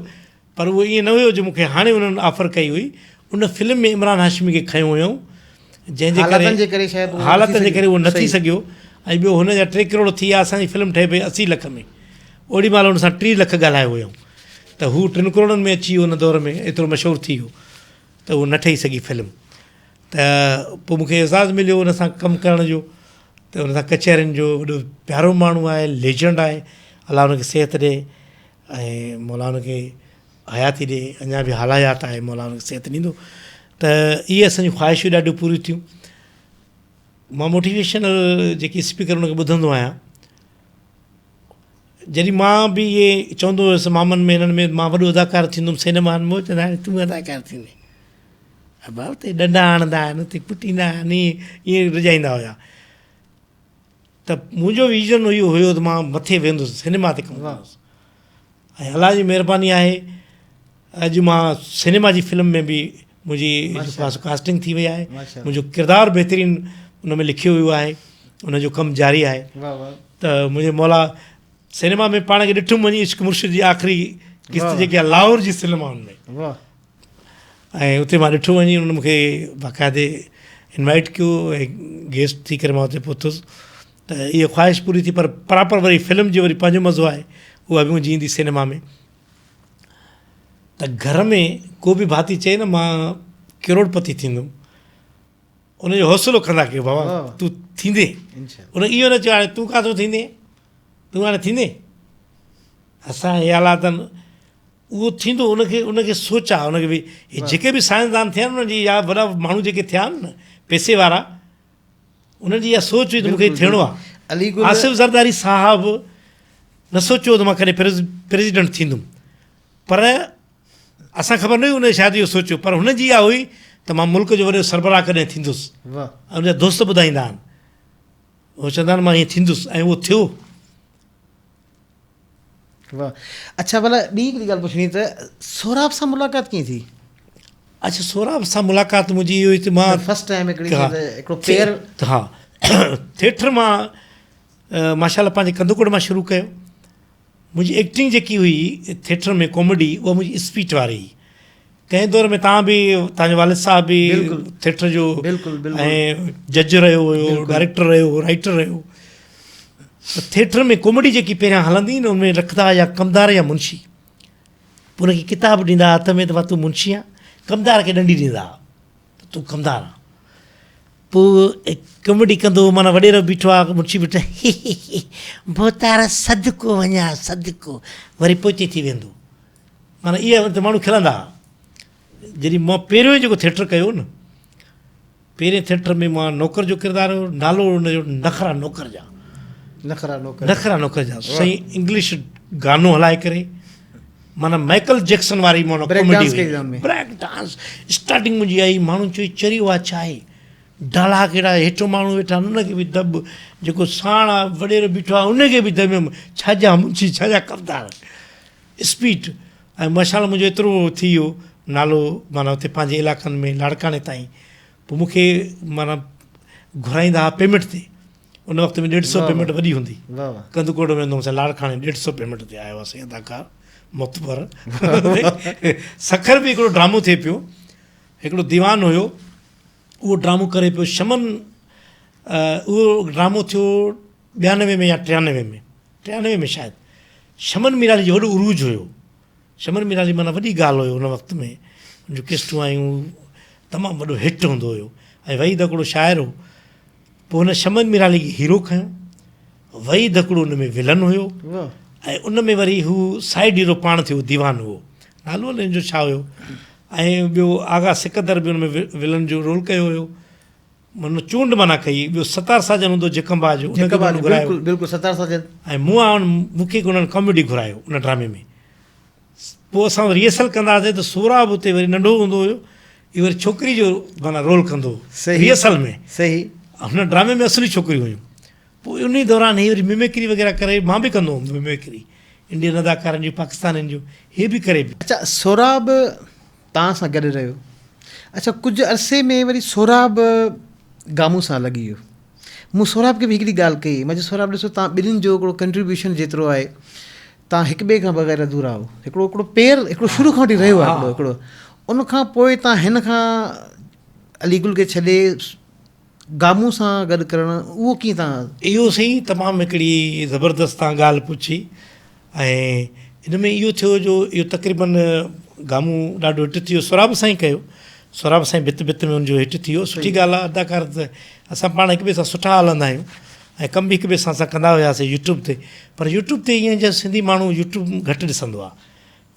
پر اهو ائين نه هيو جو مونکي هاڻي انهن آفر ڪئي هئي ان فلم ۾ عمران هاشمي کي کنيو هيو جنهن جي حالتن جي ڪري شايد حالتن جي ڪري اهو نه ٿي سگهيو ۽ ٻيو هن جا 3 ڪروڙ ٿي ويا اسان جي فلم ٺهي پئي 80 لک ۾ اوڏي مهل هن سان 30 لک ڳالهايو هيو ته هو ٽن ڪروڙن ۾ اچي ويو ان دور ۾ ايترو مشهور ٿي ويو ته اهو نه ٺهي سگهي فلم ته پوء مونکي اعزاز مليو ان سان ڪم ڪرڻ جو ته ان سان ڪچهرين جو وڏو پيارو ماڻهو آهي ليجنڊ آهي الله ان کي صحت ڏي ۽ مولا ان کي حياتي ڏي اڃا به حال حيات آهي مولا ان کي صحت ڏيندو ته اهي اسانجون خواهشون ڏاڍيون پوريون ٿيون مان موٽيويشنل جيڪي اسپيڪر ان کي ٻڌندو آهيان جڏهن مان به ائين چوندو هيس مامن ۾ هنن ۾ مان وڏو اداڪار ٿيندم سئنيمائن ۾ چوندا هئا تون اداڪار ٿيندين ابا اتي ڏنڊا هڻندا آهن اتي پٽيندا آهن ائين رڄائيندا هيا ته منهنجو ويزن اهو هيو ته مان مٿي ويندس سئنيما تي ڪم ڪندس ۽ الله جي مهرباني آهي اڄ مان سئنيما جي فلم ۾ به منهنجي ڪاسٽنگ ٿي وئي آهي منهنجو ڪردار بهترين ان ۾ لکيو ويو آهي ان جو ڪم جاري آهي ته منهنجي مولا سئنيما ۾ پاڻ کي ڏٺم وڃي عشق مرشد جي آخري قسط جيڪي آهي لاهور جي سئنيمائن ۾ ۽ اتي مان ڏٺو وڃي ان مونکي باقاعدي انوائٽ ڪيو ۽ گيسٽ ٿي ڪري مان اتي پهتس ته اها خواهش پوري ٿي پر پراپر وري فلم جو وري پنهنجو مزو آهي اها به منهنجي ايندي سئنيما ۾ ته گهر ۾ ڪو به ڀاتي چئي نه مان ڪروڙ پتي ٿيندم ان جو حوصلو ڪندا ڪيو بابا تون ٿيندين ان اهو نه چيو هاڻي تون ڪاٿو ٿيندين تون هاڻي ٿيندين اسان هي حالاتن اهو ٿيندو ان کي ان کي سوچ آ ان کي به جيڪي به سائنسدان ٿيا آهن انهن جي يا وڏا ماڻهو جيڪي ٿيا آهن نه پئسي وارا انهن جي اها سوچ هئي ته مون کي ٿيڻو آهي. آصف زرداري صاحب نه سوچيو ته مان ڪڏهن پريزيڊنٽ ٿيندم پر اسان خبر نه هئي ان شايد اهو سوچيو پر هن جي اها هئي ته مان ملڪ جو وڏو سربراهه ڪڏهن ٿيندس ۽ ان جا دوست ٻڌائيندا آهن هو چوندا آهن مان ائين ٿيندس ۽ اهو ٿيو. واه اڇا ڀلا ٻي هڪڙي ڳالهه پڇڻي ته سهراب سان ملاقات ڪيئن ٿي؟ اڇا سهراب سان ملاقات منهنجي اهو هئي ته مان فرسٽ ٽائيم هڪڙي هڪڙو پير ها ٿيٽر مان ماشاء الله پنهنجي ڪنڌڪوٽ مان شروع ڪيو منهنجي ايڪٽنگ جيڪي هئي ٿيٽر ۾ ڪاميڊي اها منهنجي اسپيچ واري هئي ڪنهن دور ۾ توهان به توهان جو والد صاحب به ٿيٽر جو ۽ جج رهيو هيو ڊائريڪٽر رهيو هو رائيٽر رهيو ته ٿيٽر ۾ ڪاميڊي جيڪي پهريان هلندي نه ان ۾ رکندا يا ڪمدار يا منشي پوء ان کي ڪتاب ڏيندا هٿ ۾ ته تون منشي آن ڪمدار کي ڏنڊي ڏيندا ته تون ڪمدار آن پوء ڪاميڊي ڪندو معنيٰ وڏيرو بيٺو آ منشي بيٺو ڀوتار صدقو وڃان صدقو وري پوئتي ٿي ويندو معنيٰ اها ته ماڻهو کلندا ها. جڏهن مان پهريون جيڪو ٿيٽر ڪيو نه، پهرين ٿيٽر ۾ مان نوڪر جو ڪردار هيو، نالو ان جو نخرا نوڪر جا. نخرا نوڪر نخرا نوڪر جا. سائين انگلش گانو هلائي ڪري معنيٰ مائيڪل جيڪسن واري معنيٰ بريڪ ڊانس ڪئي بريڪ ڊانس اسٽارٽنگ منهنجي آئي ماڻهن چيو چريو آ ڇا آهي. ڊالا ڪهڙا هيٺ ماڻهو ويٺا آهن ان کي به دٻ، جيڪو ساڻ آ وڏيرو بيٺو آ ان کي به دٻيم، ڇا جا منشي ڇا جا ڪردار. اسپيڊ ۽ ماشاءالله منهنجو ايترو ٿي ويو نالو معنيٰ اتي پنهنجي علائقن ۾ لاڙڪاڻي تائين پوء مون کي معنيٰ گهرائيندا هئا پيمنٽ تي ان وقت ۾ ڏيڍ سو پيمنٽ وڏي هوندي ڪنڌڪوٽ ۾ ويندو هوس لاڙڪاڻي ڏيڍ سو پيمنٽ تي آيو آ سائين اداڪار معتبر سکر به هڪڙو ڊرامو ٿئي پيو هڪڙو ديوان هيو اهو ڊرامو ڪري پيو شمن اهو ڊرامو ٿيو ٻيانوي ۾ يا ٽيانوي ۾ ٽيانوي ۾ شايد شمن ميرالي جو وڏو عروج هيو شمن ميرالي معنيٰ وڏي ڳالهه هيو ان وقت ۾ ان جون ڪيسٽون آيون تمام وڏو هٽ هوندو هيو ۽ وحيد هڪڙو شاعر هو پوء هن شمن ميرالي کي هيرو کنيو وحيد هڪڙو ان ۾ ولن هيو ۽ ان ۾ وري هو سائيڊ هيرو پاڻ ٿيو ديوان هو نالو الائي ان جو ڇا هيو ۽ ٻيو آغا سڪندر به ان ۾ ولن جو رول ڪيو هيو من چونڊ معنيٰ ڪئي ٻيو ستار ساجن هوندو جيڪمبا جو ان کي به گهرايو بلڪل بلڪل ستار ساجن ۽ مون آن مون کي انهن ڪاميڊي گهرايو ان ڊرامي ۾ پوء اسان ريهرسل ڪندا هئاسين ته سهراب اتي وري ننڍو هوندو هيو اهو وري ڇوڪري جو معنيٰ رول ڪندو هو ريهرسل ۾ صحيح هن ڊرامي ۾ اصلي ڇوڪريون هيون پوء انهي دوران هي وري ممڪري وغيره ڪري مان به ڪندو هوم ممڪري انڊين اداڪارن جون پاڪستانين جون هي به ڪري پيو. اڇا سهراب توهان سان گڏ رهيو. اڇا ڪجهه عرصي ۾ وري سهراب گامون سان لڳي ويو. مون سهراب کي به هڪڙي ڳالهه ڪئي مان چيو سهراب ڏسو توهان ٻنهين جو هڪڙو ڪنٽريبيوشن جيترو آهي توهان هڪ ٻئي کان بغير اڌورا آهو. هڪڙو هڪڙو پير هڪڙو شروع کان وٺي رهيو آهي هڪڙو هڪڙو ان کان پوء توهان هن کان علي گل کي ڇڏي گامون سان گڏ ڪرڻ اهو ڪيئن توهان. اهو سائين تمام هڪڙي زبردست توهان ڳالهه پڇي ۽ ان ۾ اهو ٿيو جو اهو تقريبن گامون ڏاڍو هٽ ٿي ويو سهراب سائين ڪيو سهراب سائين ڀت ڀت ۾ ان جو هٽ ٿي ويو سٺي ڳالهه آهي اداڪار ته اسان پاڻ هڪ ٻئي سان سٺا هلندا آهيون ۽ ڪم به هڪ ٻئي سان اسان ڪندا هياسي يوٽيوب تي پر يوٽيوب تي ائين جو سنڌي ماڻهو يوٽيوب گهٽ ڏسندو آهي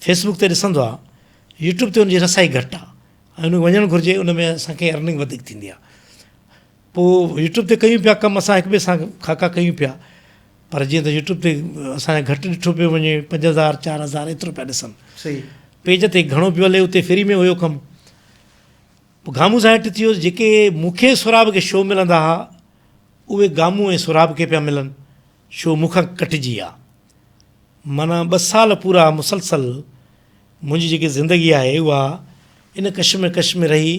فيسبوڪ تي ڏسندو آهي يوٽيوب تي ان جي رسائي گهٽ آهي ۽ ان کي وڃڻ گهرجي ان ۾ اسان کي ارننگ وڌيڪ ٿيندي آهي پوء يوٽيوب تي ڪيون پيا ڪم اسان هڪ ٻئي سان خاڪا ڪيون پيا پر جيئن ته يوٽيوب تي اسان جا گهٽ ڏٺو پيو وڃي 5000 4000 ايترو پيا ڏسن صحيح پيج تي گهڻو پيو هلي اتي فري ۾ هيو ڪم پوء گامون سان هٽ ٿي ويو جيڪي مون کي سهراب کي شو ملندا هئا اهي گامون ۽ سهراب کي پيا ملن شو مون کان ڪٽجي ويا معنيٰ ٻه سال پورا مسلسل منهنجي جيڪي زندگي آهي اها ان ڪشمڪش ۾ رهي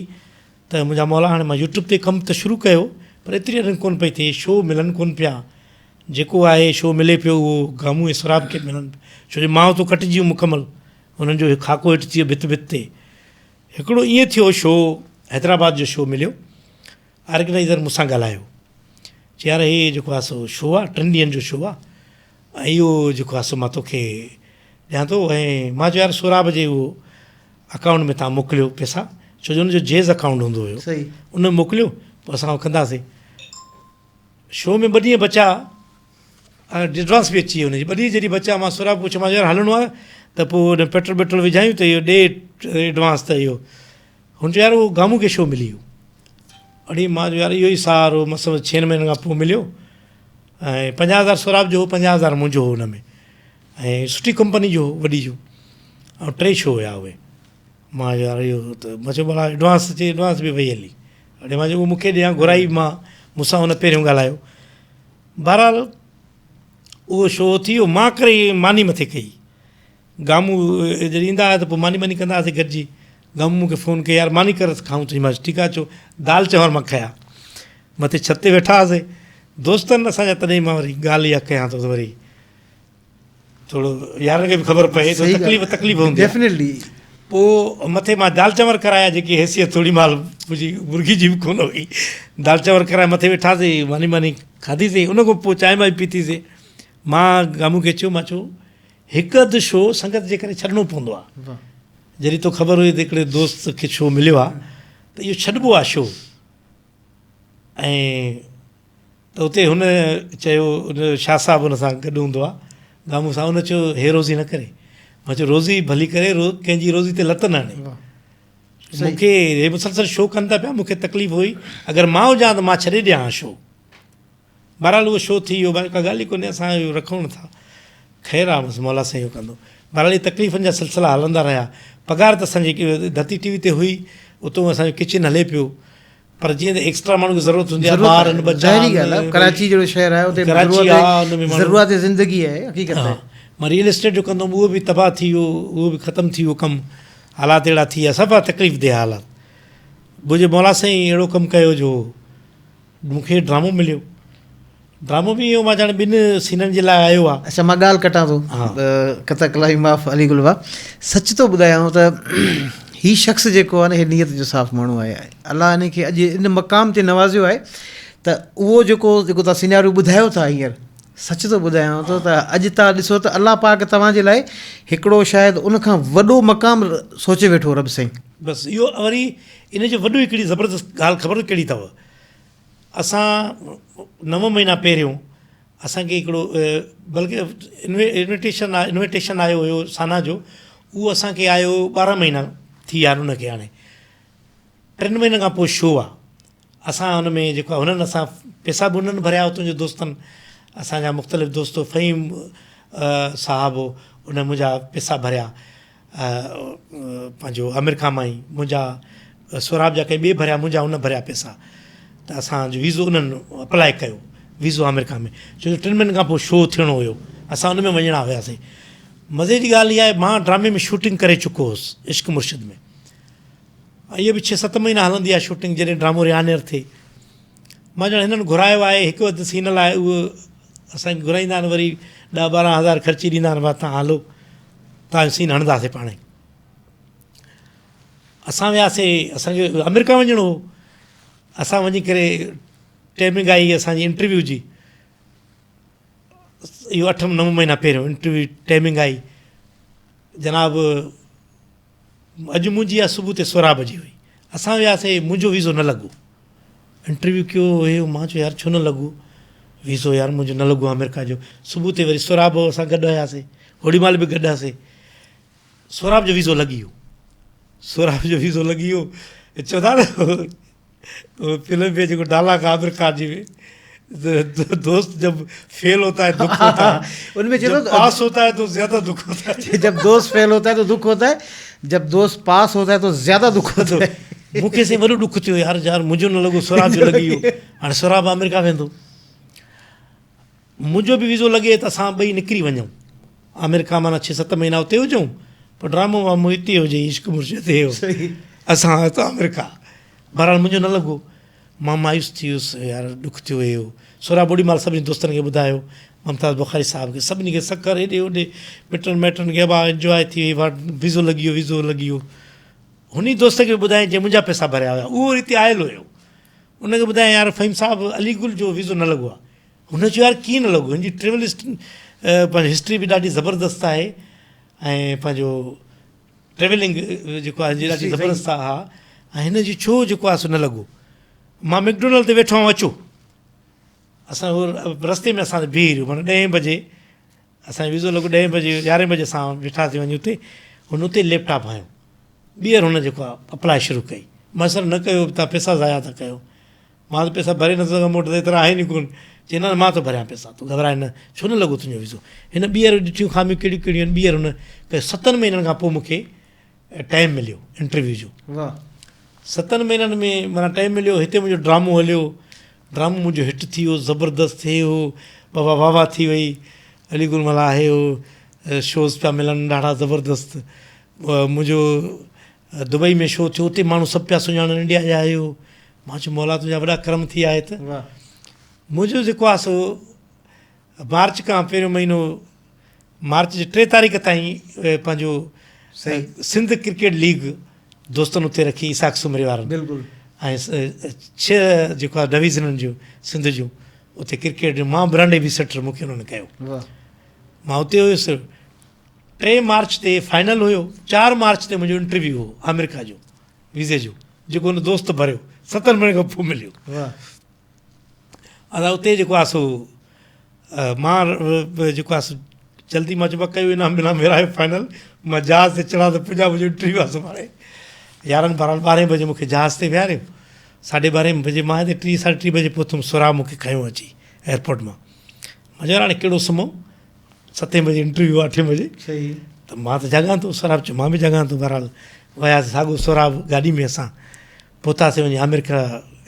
ته منهنجا مولا هاڻي مان يوٽيوب تي ڪم ته شروع ڪيو پر ايتري ارننگ ڪونه پئي ٿئي شو ملن ڪونه پيا جيڪو آهي شو ملي پيو اهو گامون ۽ سهراب کي ملن ڇو جو مان اتو ڪٽجي ويم مڪمل انهن جو خاڪو هيٺ ٿي ويو ڀت ڀت تي هڪڙو ائين ٿيو شو حيدرآباد جو شو مليو آرگنائيزر مون سان ڳالهايو چي يار هي جيڪو آهي سو شو آهي ٽن ڏينهن جو شو آهي ۽ اهو جيڪو آهي سو مان توکي ڏيان ٿو ۽ مان چيو يار سهراب جي اهو اڪائونٽ ۾ تان موڪليو پئسا ڇو جو ان جو جيز اڪائونٽ هوندو هيو ان ۾ موڪليو پوء اسان اهو ڪنداسين شو ۾ ٻه ڏينهن بچا ايڊوانس به اچي ويو ان جي ٻه ڏينهن جڏهن بچا مان سهراب پڇيو مان يار هلڻو آهي ته پوء ان پيٽرول بيٽرول وجهايون ته اهو ڏي ايڊوانس ته اهو هن چيو يار اهو گامون کي شو ملي ويو اڙي مان چيو يار اهو ئي سهارو مس ڇهن مهينن کان پوء مليو ۽ 50000 سهراب جو هو 50000 منهنجو هو ان ۾ ۽ سٺي ڪمپني جو هو وڏي جو ۽ ٽي شو هيا اهي مان چيو يار اهو ته مان چيو ڀلا ايڊوانس چي ايڊوانس به وئي هلي اڙي مان چيو اهو مونکي ڏيان گهرائي مان مون سان هن پهريون ڳالهايو بهرحال اهو شو ٿي ويو مان ڪري ماني مٿي ڪئي گامون جڏهن ايندا هيا ته پوء ماني ٻاني ڪندا هئاسين گڏجي. گامون مون کي فون ڪئي يار ماني ڪر کائون ٿا. مان چيو ٺيڪ آهي اچو. دال چانور مان کايا. مٿي ڇت تي ويٺا هئاسين. دوستن اسان جا تڏهن مان وري ڳالهه اها ڪيان ٿو ته وري ٿورو يارن کي به خبر پئي ته تڪليف تڪليف هوندي آهي. ڊيفنيٽلي. پوء مٿي مان دال چانور ڪرايا جيڪي حيثيت ٿوري مهل منهنجي مرغي جي به ڪونه هئي. دال چانور ڪرائي مٿي ويٺاسين ماني ٻاني کاڌيسين ان کان پوء چانهه بانهه پيتيسين. مان گامون کي چيو مان چيو هڪ اڌ شو سنگت جي ڪري ڇڏڻو پوندو آ. جڏهن توکي خبر هئي ته هڪڙي دوست کي شو مليو آ ته اهو ڇڏبو آ شو ۽ ته اتي هن چيو ان شاهه صاحب ان سان گڏ هوندو آ گامون سان ان چيو هي روزي نه ڪري مان چيو روزي ڀلي ڪري ڪنهن جي روزي تي لت نه هڻي مون کي هي مسلسل شو ڪن ٿا پيا مون کي تڪليف هئي اگر مان هجان ته مان ڇڏي ڏيان ها شو بهرحال اهو شو ٿي ويو باقي ڪا ڳالهه ئي ڪونهي اسان اهو رکون نٿا خير آ بس مولا سائين اهو ڪندو بهرحال اهي تڪليفن جا سلسلا هلندا رهيا پگهار ته اسان جي ڌرتي ٽي وي تي هئي اتو اسان جو ڪچن هلي پيو پر جيئن ته ايڪسٽرا ماڻهو کي ضرورت هوندي آهي ٻار آهن ٻچا ظاهري ڳالهه آهي ڪراچي جهڙو شهر آهي اتي ڪراچي آهي ان ۾ ضرورت زندگي آهي حقيقت آهي مان ريئل اسٽيٽ جو ڪندو هوم اهو به تباهه ٿي ويو اهو به ختم ٿي ويو ڪم حالات اهڙا ٿي ويا صفا تڪليف ده حالات منهنجي مولا سائين اهڙو ڪم ڪيو جو مون کي ڊرامو مليو. ڊرامو به اهو مان ڄاڻ ٻن سينن جي لاء آيو آ. اڇا مان ڳالهه ڪٽان ٿو قطع ڪلامي معاف علي گل ڀاء سچ ٿو ٻڌايانو ته هي شخص جيڪو آهي نه هي نيت جو صاف ماڻهو آهي الله هن کي اڄ ان مقام تي نوازيو آهي ته اهو جيڪو جيڪو تان سيناريو ٻڌايو ٿا هينئر سچ ٿو ٻڌايانو ٿو ته اڄ تان ڏسو ته الله پاڪ توهان جي لاء هڪڙو شايد ان کان وڏو مقام سوچي ويٺو رب سائين. بس اهو وري ان جو وڏو هڪڙي زبردست ڳالهه خبر ڪهڙي اٿو اسان نو مهينا پهريون اسان کي هڪڙو بلڪه انويٽيشن انويٽيشن آيو هيو سانا جو اهو اسان کي آيو 12 مهينا ٿي ويا آهن ان کي هاڻي ٽن مهينن کان پوء شو آ اسان ان ۾ جيڪو هنن اسان پيسا به انهن ڀريا اتان جي دوستن اسان جا مختلف دوست فهيم صاحب هو ان منهنجا پيسا ڀريا پنهنجو آمريڪا مان ئي منهنجا سهراب جا ڪنهن ٻئي ڀريا منهنجا ان ڀريا پئسا ته اسان جو ويزو انهن اپلاء ڪيو ويزو آمريڪا ۾ ڇو جو ٽن مهينن کان پوء شو ٿيڻو هيو اسان ان ۾ وڃڻا هياسين مزي جي ڳالهه اها آهي مان ڊرامي ۾ شوٽنگ ڪري چڪو هوس عشق مرشد ۾ ۽ اهي به ڇهه ست مهينا هلندي آهي شوٽنگ جڏهن ڊرامو ريانيئر ٿئي مان ڄڻ هنن گهرايو آهي هڪ اڌ سين لاء اهو اسانکي گهرائيندا آهن وري ڏهه ٻارهن هزار خرچي ڏيندا آهن تان هلو تان سين هڻنداسين پاڻ ئي. اسان وياسين اسان کي آمريڪا وڃڻو هو اسان وڃي ڪري ٽائمنگ آئي اسان جي انٽرويو جي اهو اٺ نو مهينا پهريون انٽرويو ٽائمنگ آئي جناب اڄ منهنجي آ صبح تي سهراب جي هئي اسان وياسي منهنجو ويزو نه لڳو انٽرويو ڪيو هيو مان چيو يار ڇو نه لڳو ويزو يار منهنجو نه لڳو آمريڪا جو صبح تي وري سهراب هو اسان گڏ هياسي اوڏي مهل به گڏ هياسي سهراب جو ويزو لڳي ويو سهراب جو ويزو لڳي ويو چوندا نه فلم ۾ جيڪو ڊائلاگ عامر خان جي ۾ دوست جب فيل هوتا هي دک هوتا هي ان ۾ جب پاس هوتا هي تو زياده دک هوتا هي جب دوست فيل هوتا هي تو دک هوتا هي جب دوست پاس هوتا هي تو زياده دک هوتا هي مون کي سائين وڏو ڏک ٿيو يار يار منهنجو نه لڳو سهراب جو لڳي ويو هاڻي سهراب آمريڪا ويندو منهنجو به ويزو لڳي ته اسان ٻئي نڪري وڃون آمريڪا معنيٰ ڇهه ست مهينا اتي هجون پر ڊرامو وامو اتي هجي عشق مرشد هي اسان ته آمريڪا بهرحال منهنجو نه لڳو مان مايوس ٿي ويس يار ڏک ٿيو هي هو سهراب اوڏي مهل سڀني دوستن کي ٻڌايو ممتاز بخاري صاحب کي سڀني کي سکر هيڏي هوڏي مٽن مائٽن کي ابا انجواء ٿي وئي وا ويزو لڳي ويو ويزو لڳي ويو هن دوست کي به ٻڌايائين جنهن منهنجا پئسا ڀريا هيا اهو وري هتي آيل هيو ان کي ٻڌايائين يار فهيم صاحب علي گل جو ويزو نه لڳو آهي هن چيو يار ڪيئن نه لڳو هن جي ٽريول پنهنجي هسٽري به ڏاڍي زبردست آهي ۽ پنهنجو ٽريولنگ جيڪو آهي جي ڏاڍي زبردست آهي ها ۽ هن جي ڇو جيڪو آهي سو نه لڳو مان ميڪڊونلڊ تي ويٺو آهيان اچو اسان هو رستي ۾ اسان بيهي رهيو معنيٰ ڏهين بجي اسان جو ويزو لڳو ڏهين بجي يارهين بجي اسان ويٺاسين وڃي اتي هن اتي ليپ ٽاپ هنيو ٻيهر هن جيڪو آهي اپلاء شروع ڪئي مان سر نه ڪيو تان پيسا ضايع ٿا ڪيو مان ته پئسا ڀري نٿو سگهان مون وٽ ته ايترا آهن ئي ڪونه. چيائين نه نه مان ٿو ڀريان پئسا تون گهٻراء نه ڇو نه لڳو تنهنجو ويزو. هن ٻيهر ڏٺيون خاميون ڪهڙيون ڪهڙيون آهن ٻيهر هن ڪيو ستن مهينن کان پوء مون کي ٽائيم مليو انٽرويو جو. ستن مهينن ۾ معنيٰ ٽائيم مليو هتي منهنجو ڊرامو هليو ڊرامو منهنجو هٽ ٿي ويو زبردست هي هو بابا واهه واهه ٿي وئي علي گل ملاح هي هو شوز پيا ملن ڏاڍا زبردست منهنجو دبئي ۾ شو ٿيو اتي ماڻهو سڀ پيا سڃاڻن انڊيا جا آهيو مان چيو مولا تنهنجا وڏا ڪرم ٿي آهي ته منهنجو جيڪو آهي سو مارچ کان پهريون مهينو مارچ جي 3 تاريخ تائين پنهنجو سنڌ ڪرڪيٽ ليگ دوستن اتي رکي اسحاق سومري وارن بلڪل ۽ 6 جيڪو آهي ڊويزنن جون سنڌ جون اتي ڪرڪيٽ جو مان برانڊ ايمبيسيڊر مونکي انهن ڪيو مان اتي هيس 3 مارچ تي فائنل هيو 4 مارچ تي منهنجو انٽرويو هو آمريڪا جو ويزي جو جيڪو هن دوست ڀريو ستن مهينن کان پوء مليو ادا اتي جيڪو آهي سو مان جيڪو آهي سو جلدي مان چيو ڪيو انعام بنام ورهايو فائنل مان جهاز تي چڙهان ته پڄان منهنجو انٽرويو آهي سڀاڻي يارهن ٻارهن ٻارهين بجي مونکي جهاز تي ويهاريو ساڍي ٻارهين بجي مان هتي ٽي ساڍي ٽي بجي پهتم سهراب مونکي کنيو اچي ايئرپورٽ مان مان چيو يار هاڻي ڪهڙو سمهون ستين بجي انٽرويو آهي اٺين بجي ته مان ته جاڳان ٿو سهراب چيو مان به جاڳان ٿو بهرحال وياسين ساڳو سهراب گاڏي ۾ اسان پهتاسين وڃي آمريڪا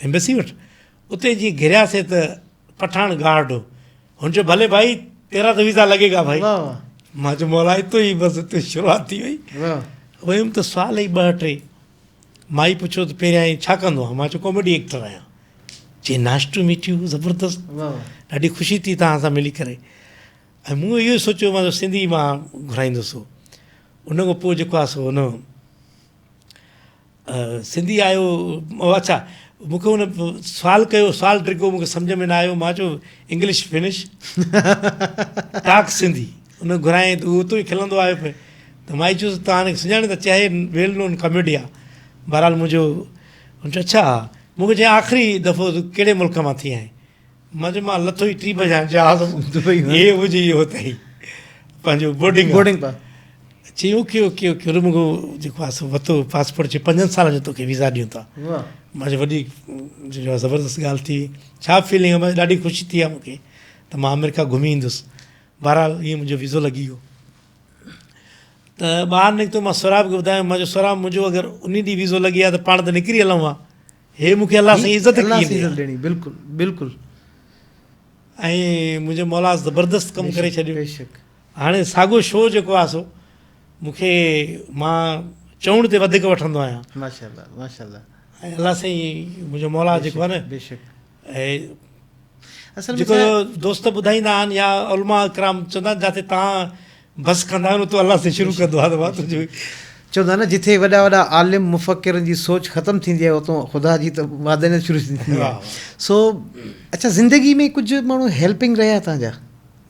ايمبسي وٽ اتي جيئن گهرياسي ته پٺاڻ گارڊ هو هن چيو ڀلي ڀائي تيرا ته ويزا لڳي گا ڀائي مان چيو مولا اتو ئي بس اتي شروعات ٿي وئي ويم ته سوال ئي ٻه ٽي مائي پڇيو ته پهريان ڇا ڪندو آهيان مان چيو ڪاميڊي ايڪٽر آهيان چي نائس ٽو ميٽ يو زبردست ڏاڍي خوشي ٿي توهان سان ملي ڪري ۽ مون اهو سوچيو مان سنڌي مان گهرائيندس ان کان پوء جيڪو آهي سو ان سنڌي آيو اڇا مون کي ان سوال ڪيو سوال ڊگهو مون کي سمجهه ۾ نه آيو مان چيو انگلش فنش ٽاڪ سنڌي ان گهرايائين ته اهو اتو ئي کلندو آيو پئي ته مائي چيس توهان هن کي سڃاڻي ٿا چي ويل نون ڪاميڊي آ بهرحال منهنجو هن چيو اڇا مون کي چيائين آخري دفعو ڪهڙي ملڪ مان ٿي آئين مان چيو مان لٿو ئي ٽي بجا جهاز مان دبئي مان هي منهنجي اهو اٿئي پنهنجو بورڊنگ بورڊنگ پاس چي اوڪي اوڪي اوڪي هن مون کان جيڪو آهي سو ورتو پاسپورٽ چي پنجن سالن جو توکي ويزا ڏيون ٿا مان چيو وڏي جو زبردست ڳالهه ٿي ڇا فيلنگ آهي ڏاڍي خوشي ٿي آهي مونکي ته مان آمريڪا گهمي ايندس بهرحال ائين منهنجو ويزو لڳي ويو ته ٻاهر نڪتو مان سهراب کي ٻڌايو مان چيو سهراب منهنجو اگر ان ڏينهن ويزو لڳي ها ته پاڻ ته نڪري هلون ها هي مون کي الله سائين عزت ڪيئن ڏني عزت ڏني بلڪل بلڪل ۽ منهنجي مولا زبردست ڪم ڪري ڇڏيو بيشڪ هاڻي ساڳو شو جيڪو آ سو مون کي مان چوڻ تي وڌيڪ وٺندو آهيان ماشاءالله ماشاءالله ۽ الله سائين منهنجو مولا جيڪو آ نه بيشڪ ۽ اصل ۾ جيڪو دوست ٻڌائيندا آهن يا علماء ڪرام چوندا آهن جاتي تان بس ڪندا آهن اتو الله سائين شروع ڪندو آهي ته مان تنهنجو چوندا آهن نه جٿي وڏا وڏا عالم مفڪرن جي سوچ ختم ٿيندي آهي اتو خدا جي ته وعدانيت شروع ٿيندي آهي سو اڇا زندگي ۾ ڪجهه ماڻهو هيلپنگ رهيا تان جا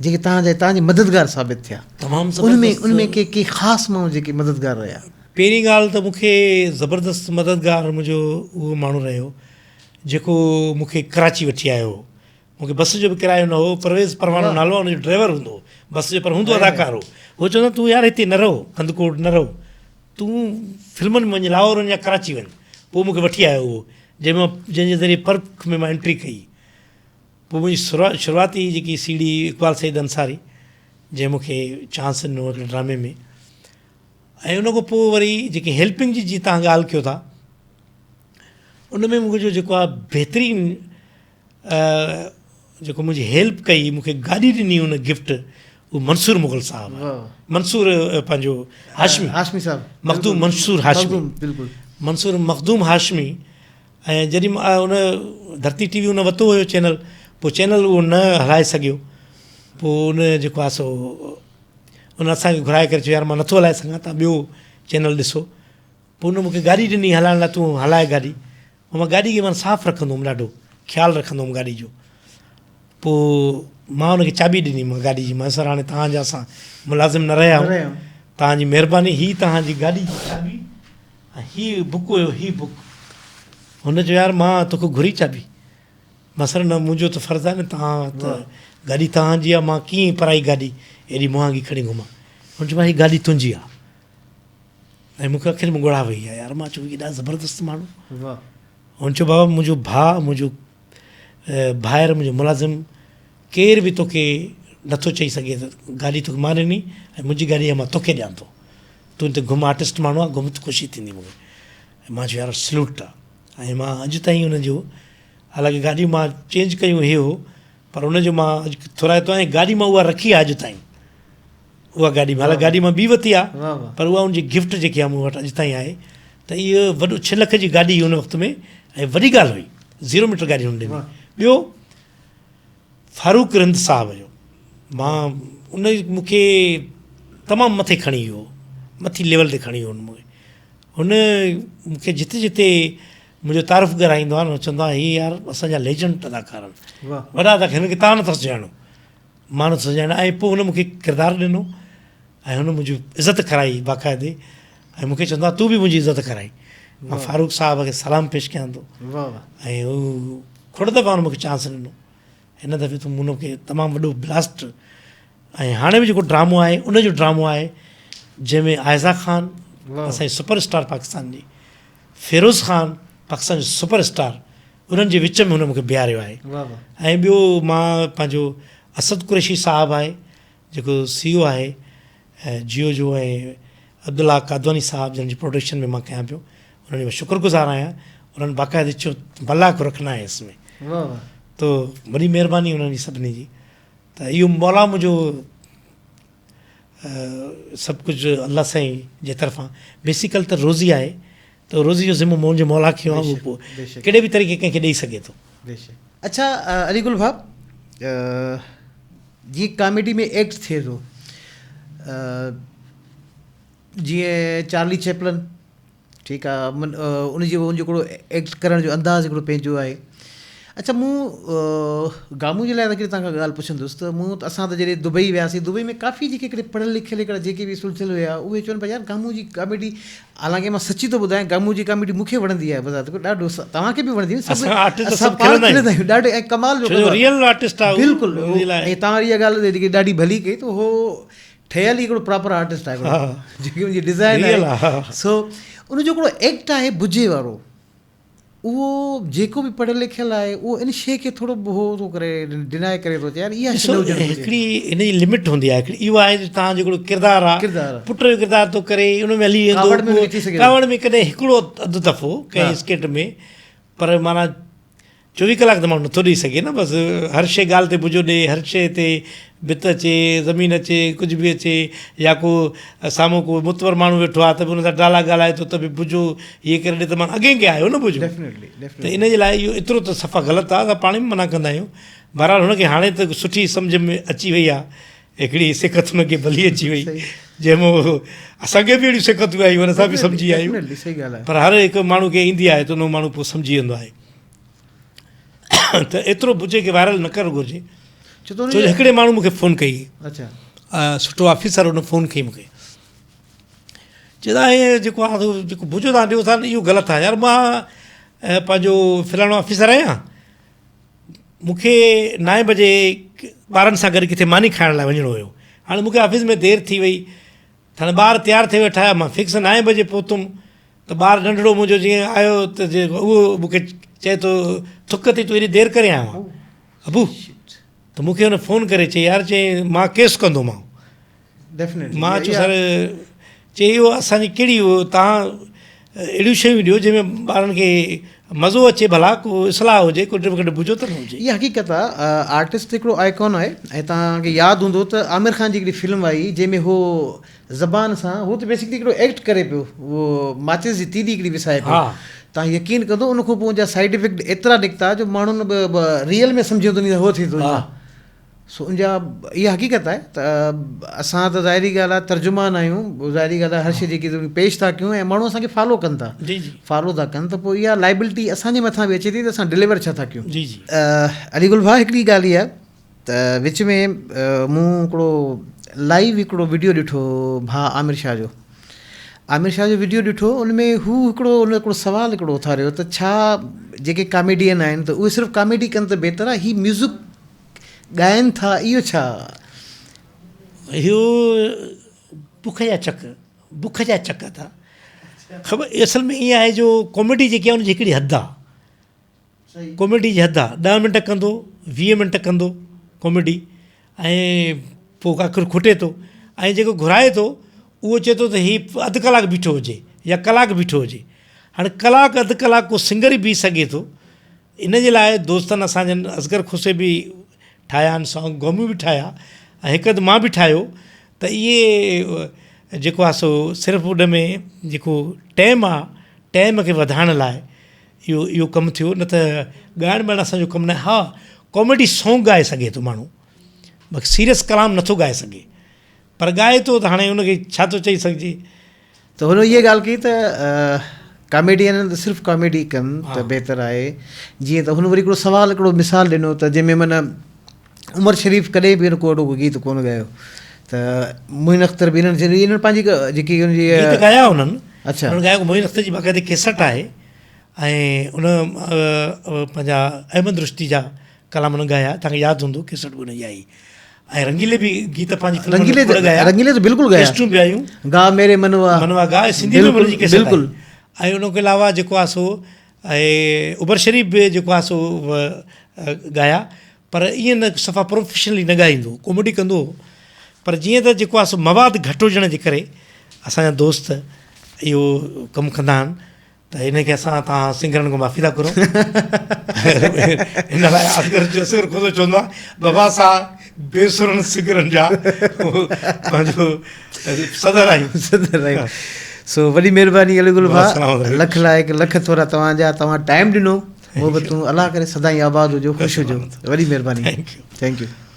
جيڪي تان جا تان جي مددگار ثابت ٿيا تمام ان ۾ ان ۾ ڪي ڪي خاص ماڻهو جيڪي مددگار رهيا. پهرين ڳالهه ته مون کي زبردست مددگار منهنجو اهو ماڻهو رهيو جيڪو مون کي ڪراچي وٺي آيو هو. مون کي بس جو به ڪرايو نه هو. پرويز پروانو نالو آهي ان جو ڊرائيور هوندو هو بس جو پر هوندو اداڪار هو. هو چوندو هو تون يار هتي نه رهو ڪنڌڪوٽ نه رهو تون فلمن ۾ وڃ لاهور وڃ يا ڪراچي وڃ. پوء مون کي وٺي آيو اهو جنهن مان جنهن جي ذريعي پرک ۾ مان انٽري ڪئي. پوء منهنجي شروعاتي جيڪي سي ڊي اقبال سعيد انصاري جنهن مون کي چانس ڏنو هڪڙي ڊرامي ۾ ۽ ان کان پوء وري جيڪي هيلپنگ جي جي تان ڳالهه ڪيو ٿا ان ۾ منهنجو جيڪو آهي بهترين جيڪو منهنجي هيلپ ڪئي مون کي گاڏي ڏني ان گفٽ اهو منصور مغل صاحب منصور پنهنجو هاشمي هاشمي صاحب مخدوم منصور هاشمي بلڪل منصور مخدوم هاشمي ۽ جڏهن ان ڌرتي ٽي وي ان ورتو هيو چينل پوء چينل اهو نه هلائي سگهيو پوء ان جيڪو آهي سو ان اسانکي گهرائي ڪري چيو يار مان نٿو هلائي سگهان تان ٻيو چينل ڏسو پوء ان مون کي گاڏي ڏني هلائڻ لاء تون هلاء گاڏي. پوء مان گاڏي کي مان صاف رکندو هوم ڏاڍو خيال رکندو هوم گاڏي جو. پوء مان ان کي چاٻي ڏني مان گاڏي جي مان سر هاڻي توهان جا اسان ملازم نه رهيا آهيون توهان جي مهرباني هي توهان جي گاڏي جي چاٻي ۽ هي بڪ هيو هي بڪ. هن چيو يار مان توکي گهري چاٻي. مان سر نه منهنجو ته فرض آهي نه توهان ته گاڏي توهان جي آهي مان ڪيئن پرائي گاڏي ايڏي مهانگي کڻي گهمان. هن چيو هي گاڏي تنهنجي آهي. ۽ مون کي اکين ۾ ڳوڙها وهي آيا يار مان چيو ايڏا زبردست ماڻهو هن چيو بابا منهنجو ڀاء منهنجو ڀائر منهنجو ملازم ڪير به توکي نٿو چئي سگهي ته گاڏي توکي مان ڏني ۽ منهنجي گاڏي مان توکي ڏيان ٿو تون هتي گهم آرٽسٽ ماڻهو آ گهم ته خوشي ٿيندي مونکي ۽ مان چيو يار سلوٽ آ ۽ مان اڄ تائين ان جو حالانڪه گاڏيون مان چينج ڪيون هي هو پر ان جو مان اڄ ٿورائتو آهيان گاڏي مان اها رکي آ اڄ تائين اها گاڏي حالانڪه گاڏي مان ٻي ورتي آ پر اها ان جي گفٽ جيڪي آ مون وٽ اڄ تائين آهي ته اهو وڏو ڇهه لک جي گاڏي هئي ان وقت ۾ ۽ وڏي ڳالهه هئي زيرو ميٽر گاڏي هن ڏني ٻيو فاروق رند صاحب جو مان ان مون کي تمام مٿي کڻي ويو مٿي ليول تي کڻي ويو هن مون کي هن مون کي جتي جتي منهنجو تعارف ڪرائيندو آهي نه چوندو آهي هي يار اسان جا ليجنڊ اداڪار آهن وڏا اداڪار هن کي تان نٿا سڃاڻو مان نٿو سڃاڻان ۽ پوء هن مون کي ڪردار ڏنو ۽ هن منهنجي عزت ڪرائي باقاعدي ۽ مون کي چوندو آهي تون به منهنجي عزت ڪرائي مان فاروق صاحب کي سلام پيش ڪيان ٿو ۽ هو کوڙ دفعا هن مون کي چانس ڏنو هن دفعي ته مون کي تمام وڏو بلاسٽ ۽ هاڻي به جيڪو ڊرامو آهي ان جو ڊرامو آهي جنهن ۾ عائزه خان اسان جي سپر اسٽار پاڪستان جي فيروز خان پاڪستان جو سپر اسٽار انهن جي وچ ۾ هن مون کي بيهاريو آهي ۽ ٻيو مان پنهنجو اسد قريشي صاحب آهي جيڪو سي او آهي جيو جو ۽ عبدالله قادواني صاحب جن جي پروڊڪشن ۾ مان ڪيان پيو انهن جو مان شڪر گذار آهيان انهن باقاعدي چيو ملاح ڪو رکنا هي اس ۾ واه واه. تو وڏي مهرباني انهن جي سڀني جي ته اهو مولا منهنجو سڀ ڪجهه الله سائين جي طرفان بيسيڪل ته روزي آهي ته روزي جو ذمو منهنجي مولا کنيو آهي اهو پوء ڪهڙي به طريقي ڪنهن کي ڏئي سگهي ٿو. بيشڪ اڇا علي گل ڀاء جيئن ڪاميڊي ۾ ايڪٽ ٿئي ٿو جيئن چارلي چيپلن ٺيڪ آ ان جو ان جو هڪڙو ايڪٽ ڪرڻ جو انداز هڪڙو پنهنجو آهي اڇا مون گامون جي لاء هڪڙي توهان کان ڳالهه پڇندس ته مون اسان ته جڏهن دبئي وياسين دبئي ۾ ڪافي جيڪي هڪڙي پڙهيل لکيل هڪڙا جيڪي به سلجهيل هيا اهي چون پيا يار گامون جي ڪاميڊي حالانڪه مان سچي ٿو ٻڌايان گامون جي ڪاميڊي مون کي وڻندي آهي بذات خود ڏاڍو توهان کي به وڻندي هوندي سڀ اسان پاڻ کلندا آهيون ڏاڍو ۽ ڪمال جو ڪندو آهي ريئل آرٽسٽ آهي بلڪل ۽ توهان اها ڳالهه جيڪي ڏاڍي ڀلي ڪئي ته هو ٺهيل ئي هڪڙو پراپر آرٽسٽ آهي هڪڙو جيڪي ان جي ڊزائن آهي سو ان جو هڪڙو ايڪٽ آهي بجي وارو اهو جيڪو به پڙهيل لکيل آهي اهو ان شيء کي ٿورو هو ٿو ڪري ڊنائي ڪري ٿو چئي يار اها شيء نه هجڻ گهرجي. هڪڙي ان جي لمٽ هوندي آهي هڪڙي اهو آهي جو تان جو هڪڙو ڪردار آهي ڪردار پٽ جو ڪردار ٿو ڪري ان ۾ هلي ويندو ڪاوڙ ۾ به ٿي سگهي ٿو ڪاوڙ ۾ ڪڏهن هڪڙو اڌ دفعو ڪنهن اسڪيٽ ۾ پر معنيٰ چوويهه ڪلاڪ ته ماڻهو نٿو ڏئي سگهي نه بس هر شيء ڳالهه تي بجو ڏئي هر شيء تي ڀت اچي زمين اچي ڪجهه به اچي يا ڪو سامهون ڪو متور ماڻهو ويٺو آهي ته به ان سان ڊالا ڳالهائي ٿو ته به بجو هيء ڪري ڏي ته معنيٰ اڳئين کي آيو نه بجو ته ان جي لاء اهو ايترو ته صفا غلط آهي اسان پاڻ به منع ڪندا آهيون بهرحال هن کي هاڻي ته سٺي سمجهه ۾ اچي وئي آهي هڪڙي سکت هن کي ڀلي اچي وئي جنهن مان اسان کي به اهڙيون سکتون آيون آهن اسان به سمجهي آيون پر هر هڪ ماڻهو کي ايندي آهي ته ان ماڻهو پوء سمجهي ويندو آهي ته ايترو بجي کي وائرل نه ڪرڻ گهرجي ڇو جو هڪڙي ماڻهو مونکي فون ڪئي سٺو آفيسر هن فون ڪئي مونکي چي ته هي جيڪو آهي جيڪو بجو تان ڏيو ٿا اهو غلط آهي يار مان پنهنجو فلاڻو آفيسر آهيان مون کي نائين بجي ٻارن سان گڏ ڪٿي ماني کائڻ لاء وڃڻو هيو. هاڻي مون کي آفيس ۾ دير ٿي وئي. ته هاڻي ٻار تيار ٿي ويٺا هيا. مان فڪس نائين بجي پهتم ته ٻار ننڍڙو منهنجو جيئن آيو ته جي اهو مون کي چئي ٿو ٿڪ تي تون ايڏي دير ڪري آيو آهين ابو ته مون کي هن فون ڪري چئي يار چئي مان ڪيس ڪندومانء. مان چيو سر چي اهو اسان جي ڪهڙي اهو تان اهڙيون شيون ڏيو جنهن ۾ ٻارن کي مزو اچي ڀلا ڪو اصلاح هجي ڪو گهٽ بجو ته نه هجي. اها حقيقت آ آرٽسٽ هڪڙو آئيڪون آهي ۽ توهان کي ياد هوندو ته عامر خان جي هڪڙي فلم آئي جنهن ۾ هو زبان سان هو ته بيسڪلي هڪڙو ايڪٽ ڪري پيو اهو ماچيس جي تيلي هڪڙي وسائي پيو توهان يقين ڪندو ان کان پوء ان جا سائيڊ افيڪٽ ايترا نڪتا جو ماڻهن به ريئل ۾ سمجهيو ته هو ٿي ٿو سو ان جا اها حقيقت آهي ته اسان ته ظاهري ڳالهه آهي ترجمان آهيون ظاهري ڳالهه آهي هر شيء جيڪي پيش ٿا ڪيون ۽ ماڻهو اسان کي فالو ڪن ٿا جي جي فالو ٿا ڪن ته پوء اها لائبلٽي اسان جي مٿان به اچي ٿي ته اسان ڊليور ڇا ٿا ڪيون. جي جي. علي گل ڀاء هڪڙي ڳالهه اها ته وچ ۾ مون هڪڙو لائيو هڪڙو وڊيو ڏٺو ڀاء عامر شاهه جو عامر شاهه جو وڊيو ڏٺو ان ۾ هو هڪڙو ان هڪڙو سوال هڪڙو اٿاريو ته ڇا جيڪي ڪاميڊين آهن ته اهي صرف ڪاميڊي ڪن ته بهتر آهي هي ميوزڪ ڳائن ٿا اهو ڇا؟ اهو بک جا چڪ بک جا چڪ اٿا خبر اصل ۾ ائين آهي جو ڪاميڊي جيڪي آهي ان جي هڪڙي حد آهي ڪاميڊي جي حد آهي ڏهه منٽ ڪندو ويهه منٽ ڪندو ڪاميڊي ۽ پوء آخر کٽي ٿو ۽ جيڪو گهرائي ٿو اهو چئي ٿو ته هي اڌ ڪلاڪ بيٺو هجي يا ڪلاڪ بيٺو هجي هاڻي ڪلاڪ اڌ ڪلاڪ ڪو سنگر ئي بيهي سگهي ٿو ان جي لاء دوستن اسان جن اصغر کوسي به ٺاهيا آهن سانگ گوميون به ٺاهيا ۽ هڪ اڌ مان به ٺاهيو ته اهي جيڪو آهي سو صرف ان ۾ جيڪو ٽيم آهي ٽيم کي وڌائڻ لاء اهو اهو ڪم ٿيو نه ته ڳائڻ ٻائڻ اسان جو ڪم نه آهي ها ڪاميڊي سانگ ڳائي سگهي ٿو ماڻهو باقي سيريس ڪلام نٿو ڳائي سگهي پر ڳائي ٿو ته هاڻي ان کي ڇا ٿو چئي سگهجي. ته هن اها ڳالهه ڪئي ته ڪاميڊين ته صرف ڪاميڊي ڪن ته بهتر آهي جيئن ته هن وري هڪڙو سوال هڪڙو مثال ڏنو ته جنهن ۾ معنيٰ عمر شريف ڪڏهن به ڪو اهڙو گيت ڪونه ڳايو ته معين اختر به انهن انهن پنهنجي جيڪي ان جي گيت ڳايا انهن اڇا انهن ڳايو معين اختر جي باقاعدي ڪيسٽ آهي ۽ ان پنهنجا احمد رشدي جا ڪلام هن ڳايا تهان کي ياد هوندو ڪيسٽ به ان جي آئي ۽ رنگيلي به گيت پنهنجي فلمن ۾ کوڙ ڳايا رنگيلي ته بلڪل ڳايا ڪيسٽون به آيون گا ميري منوا منوا گا سنڌي ۾ به ان جي ڪيسٽ بلڪل ۽ ان کان علاوه جيڪو آ سو ۽ عمر شريف به جيڪو آ سو ڳايا پر ائين نه صفا پروفيشنلي نه ڳائيندو هو ڪاميڊي ڪندو هو پر جيئن ته جيڪو آ سو مواد گهٽ هجڻ جي ڪري اسان جا دوست اهو ڪم ڪندا آهن. ته ان کي اسان توهان سنگرن کان معافي ٿا گهرون. ان لاء اصغر جو اصغر کوسو چوندو آهي بابا اسان بي سرن سنگرن جا پنهنجو صدر آهيون. صدر آهيون. سو وڏي مهرباني علي گل ڀاء لک لائق لک ٿورا توهان جا توهان ٽائيم ڏنو محبتون الله ڪري سدائين آباد هجو خوش هجو وڏي مهرباني thank you.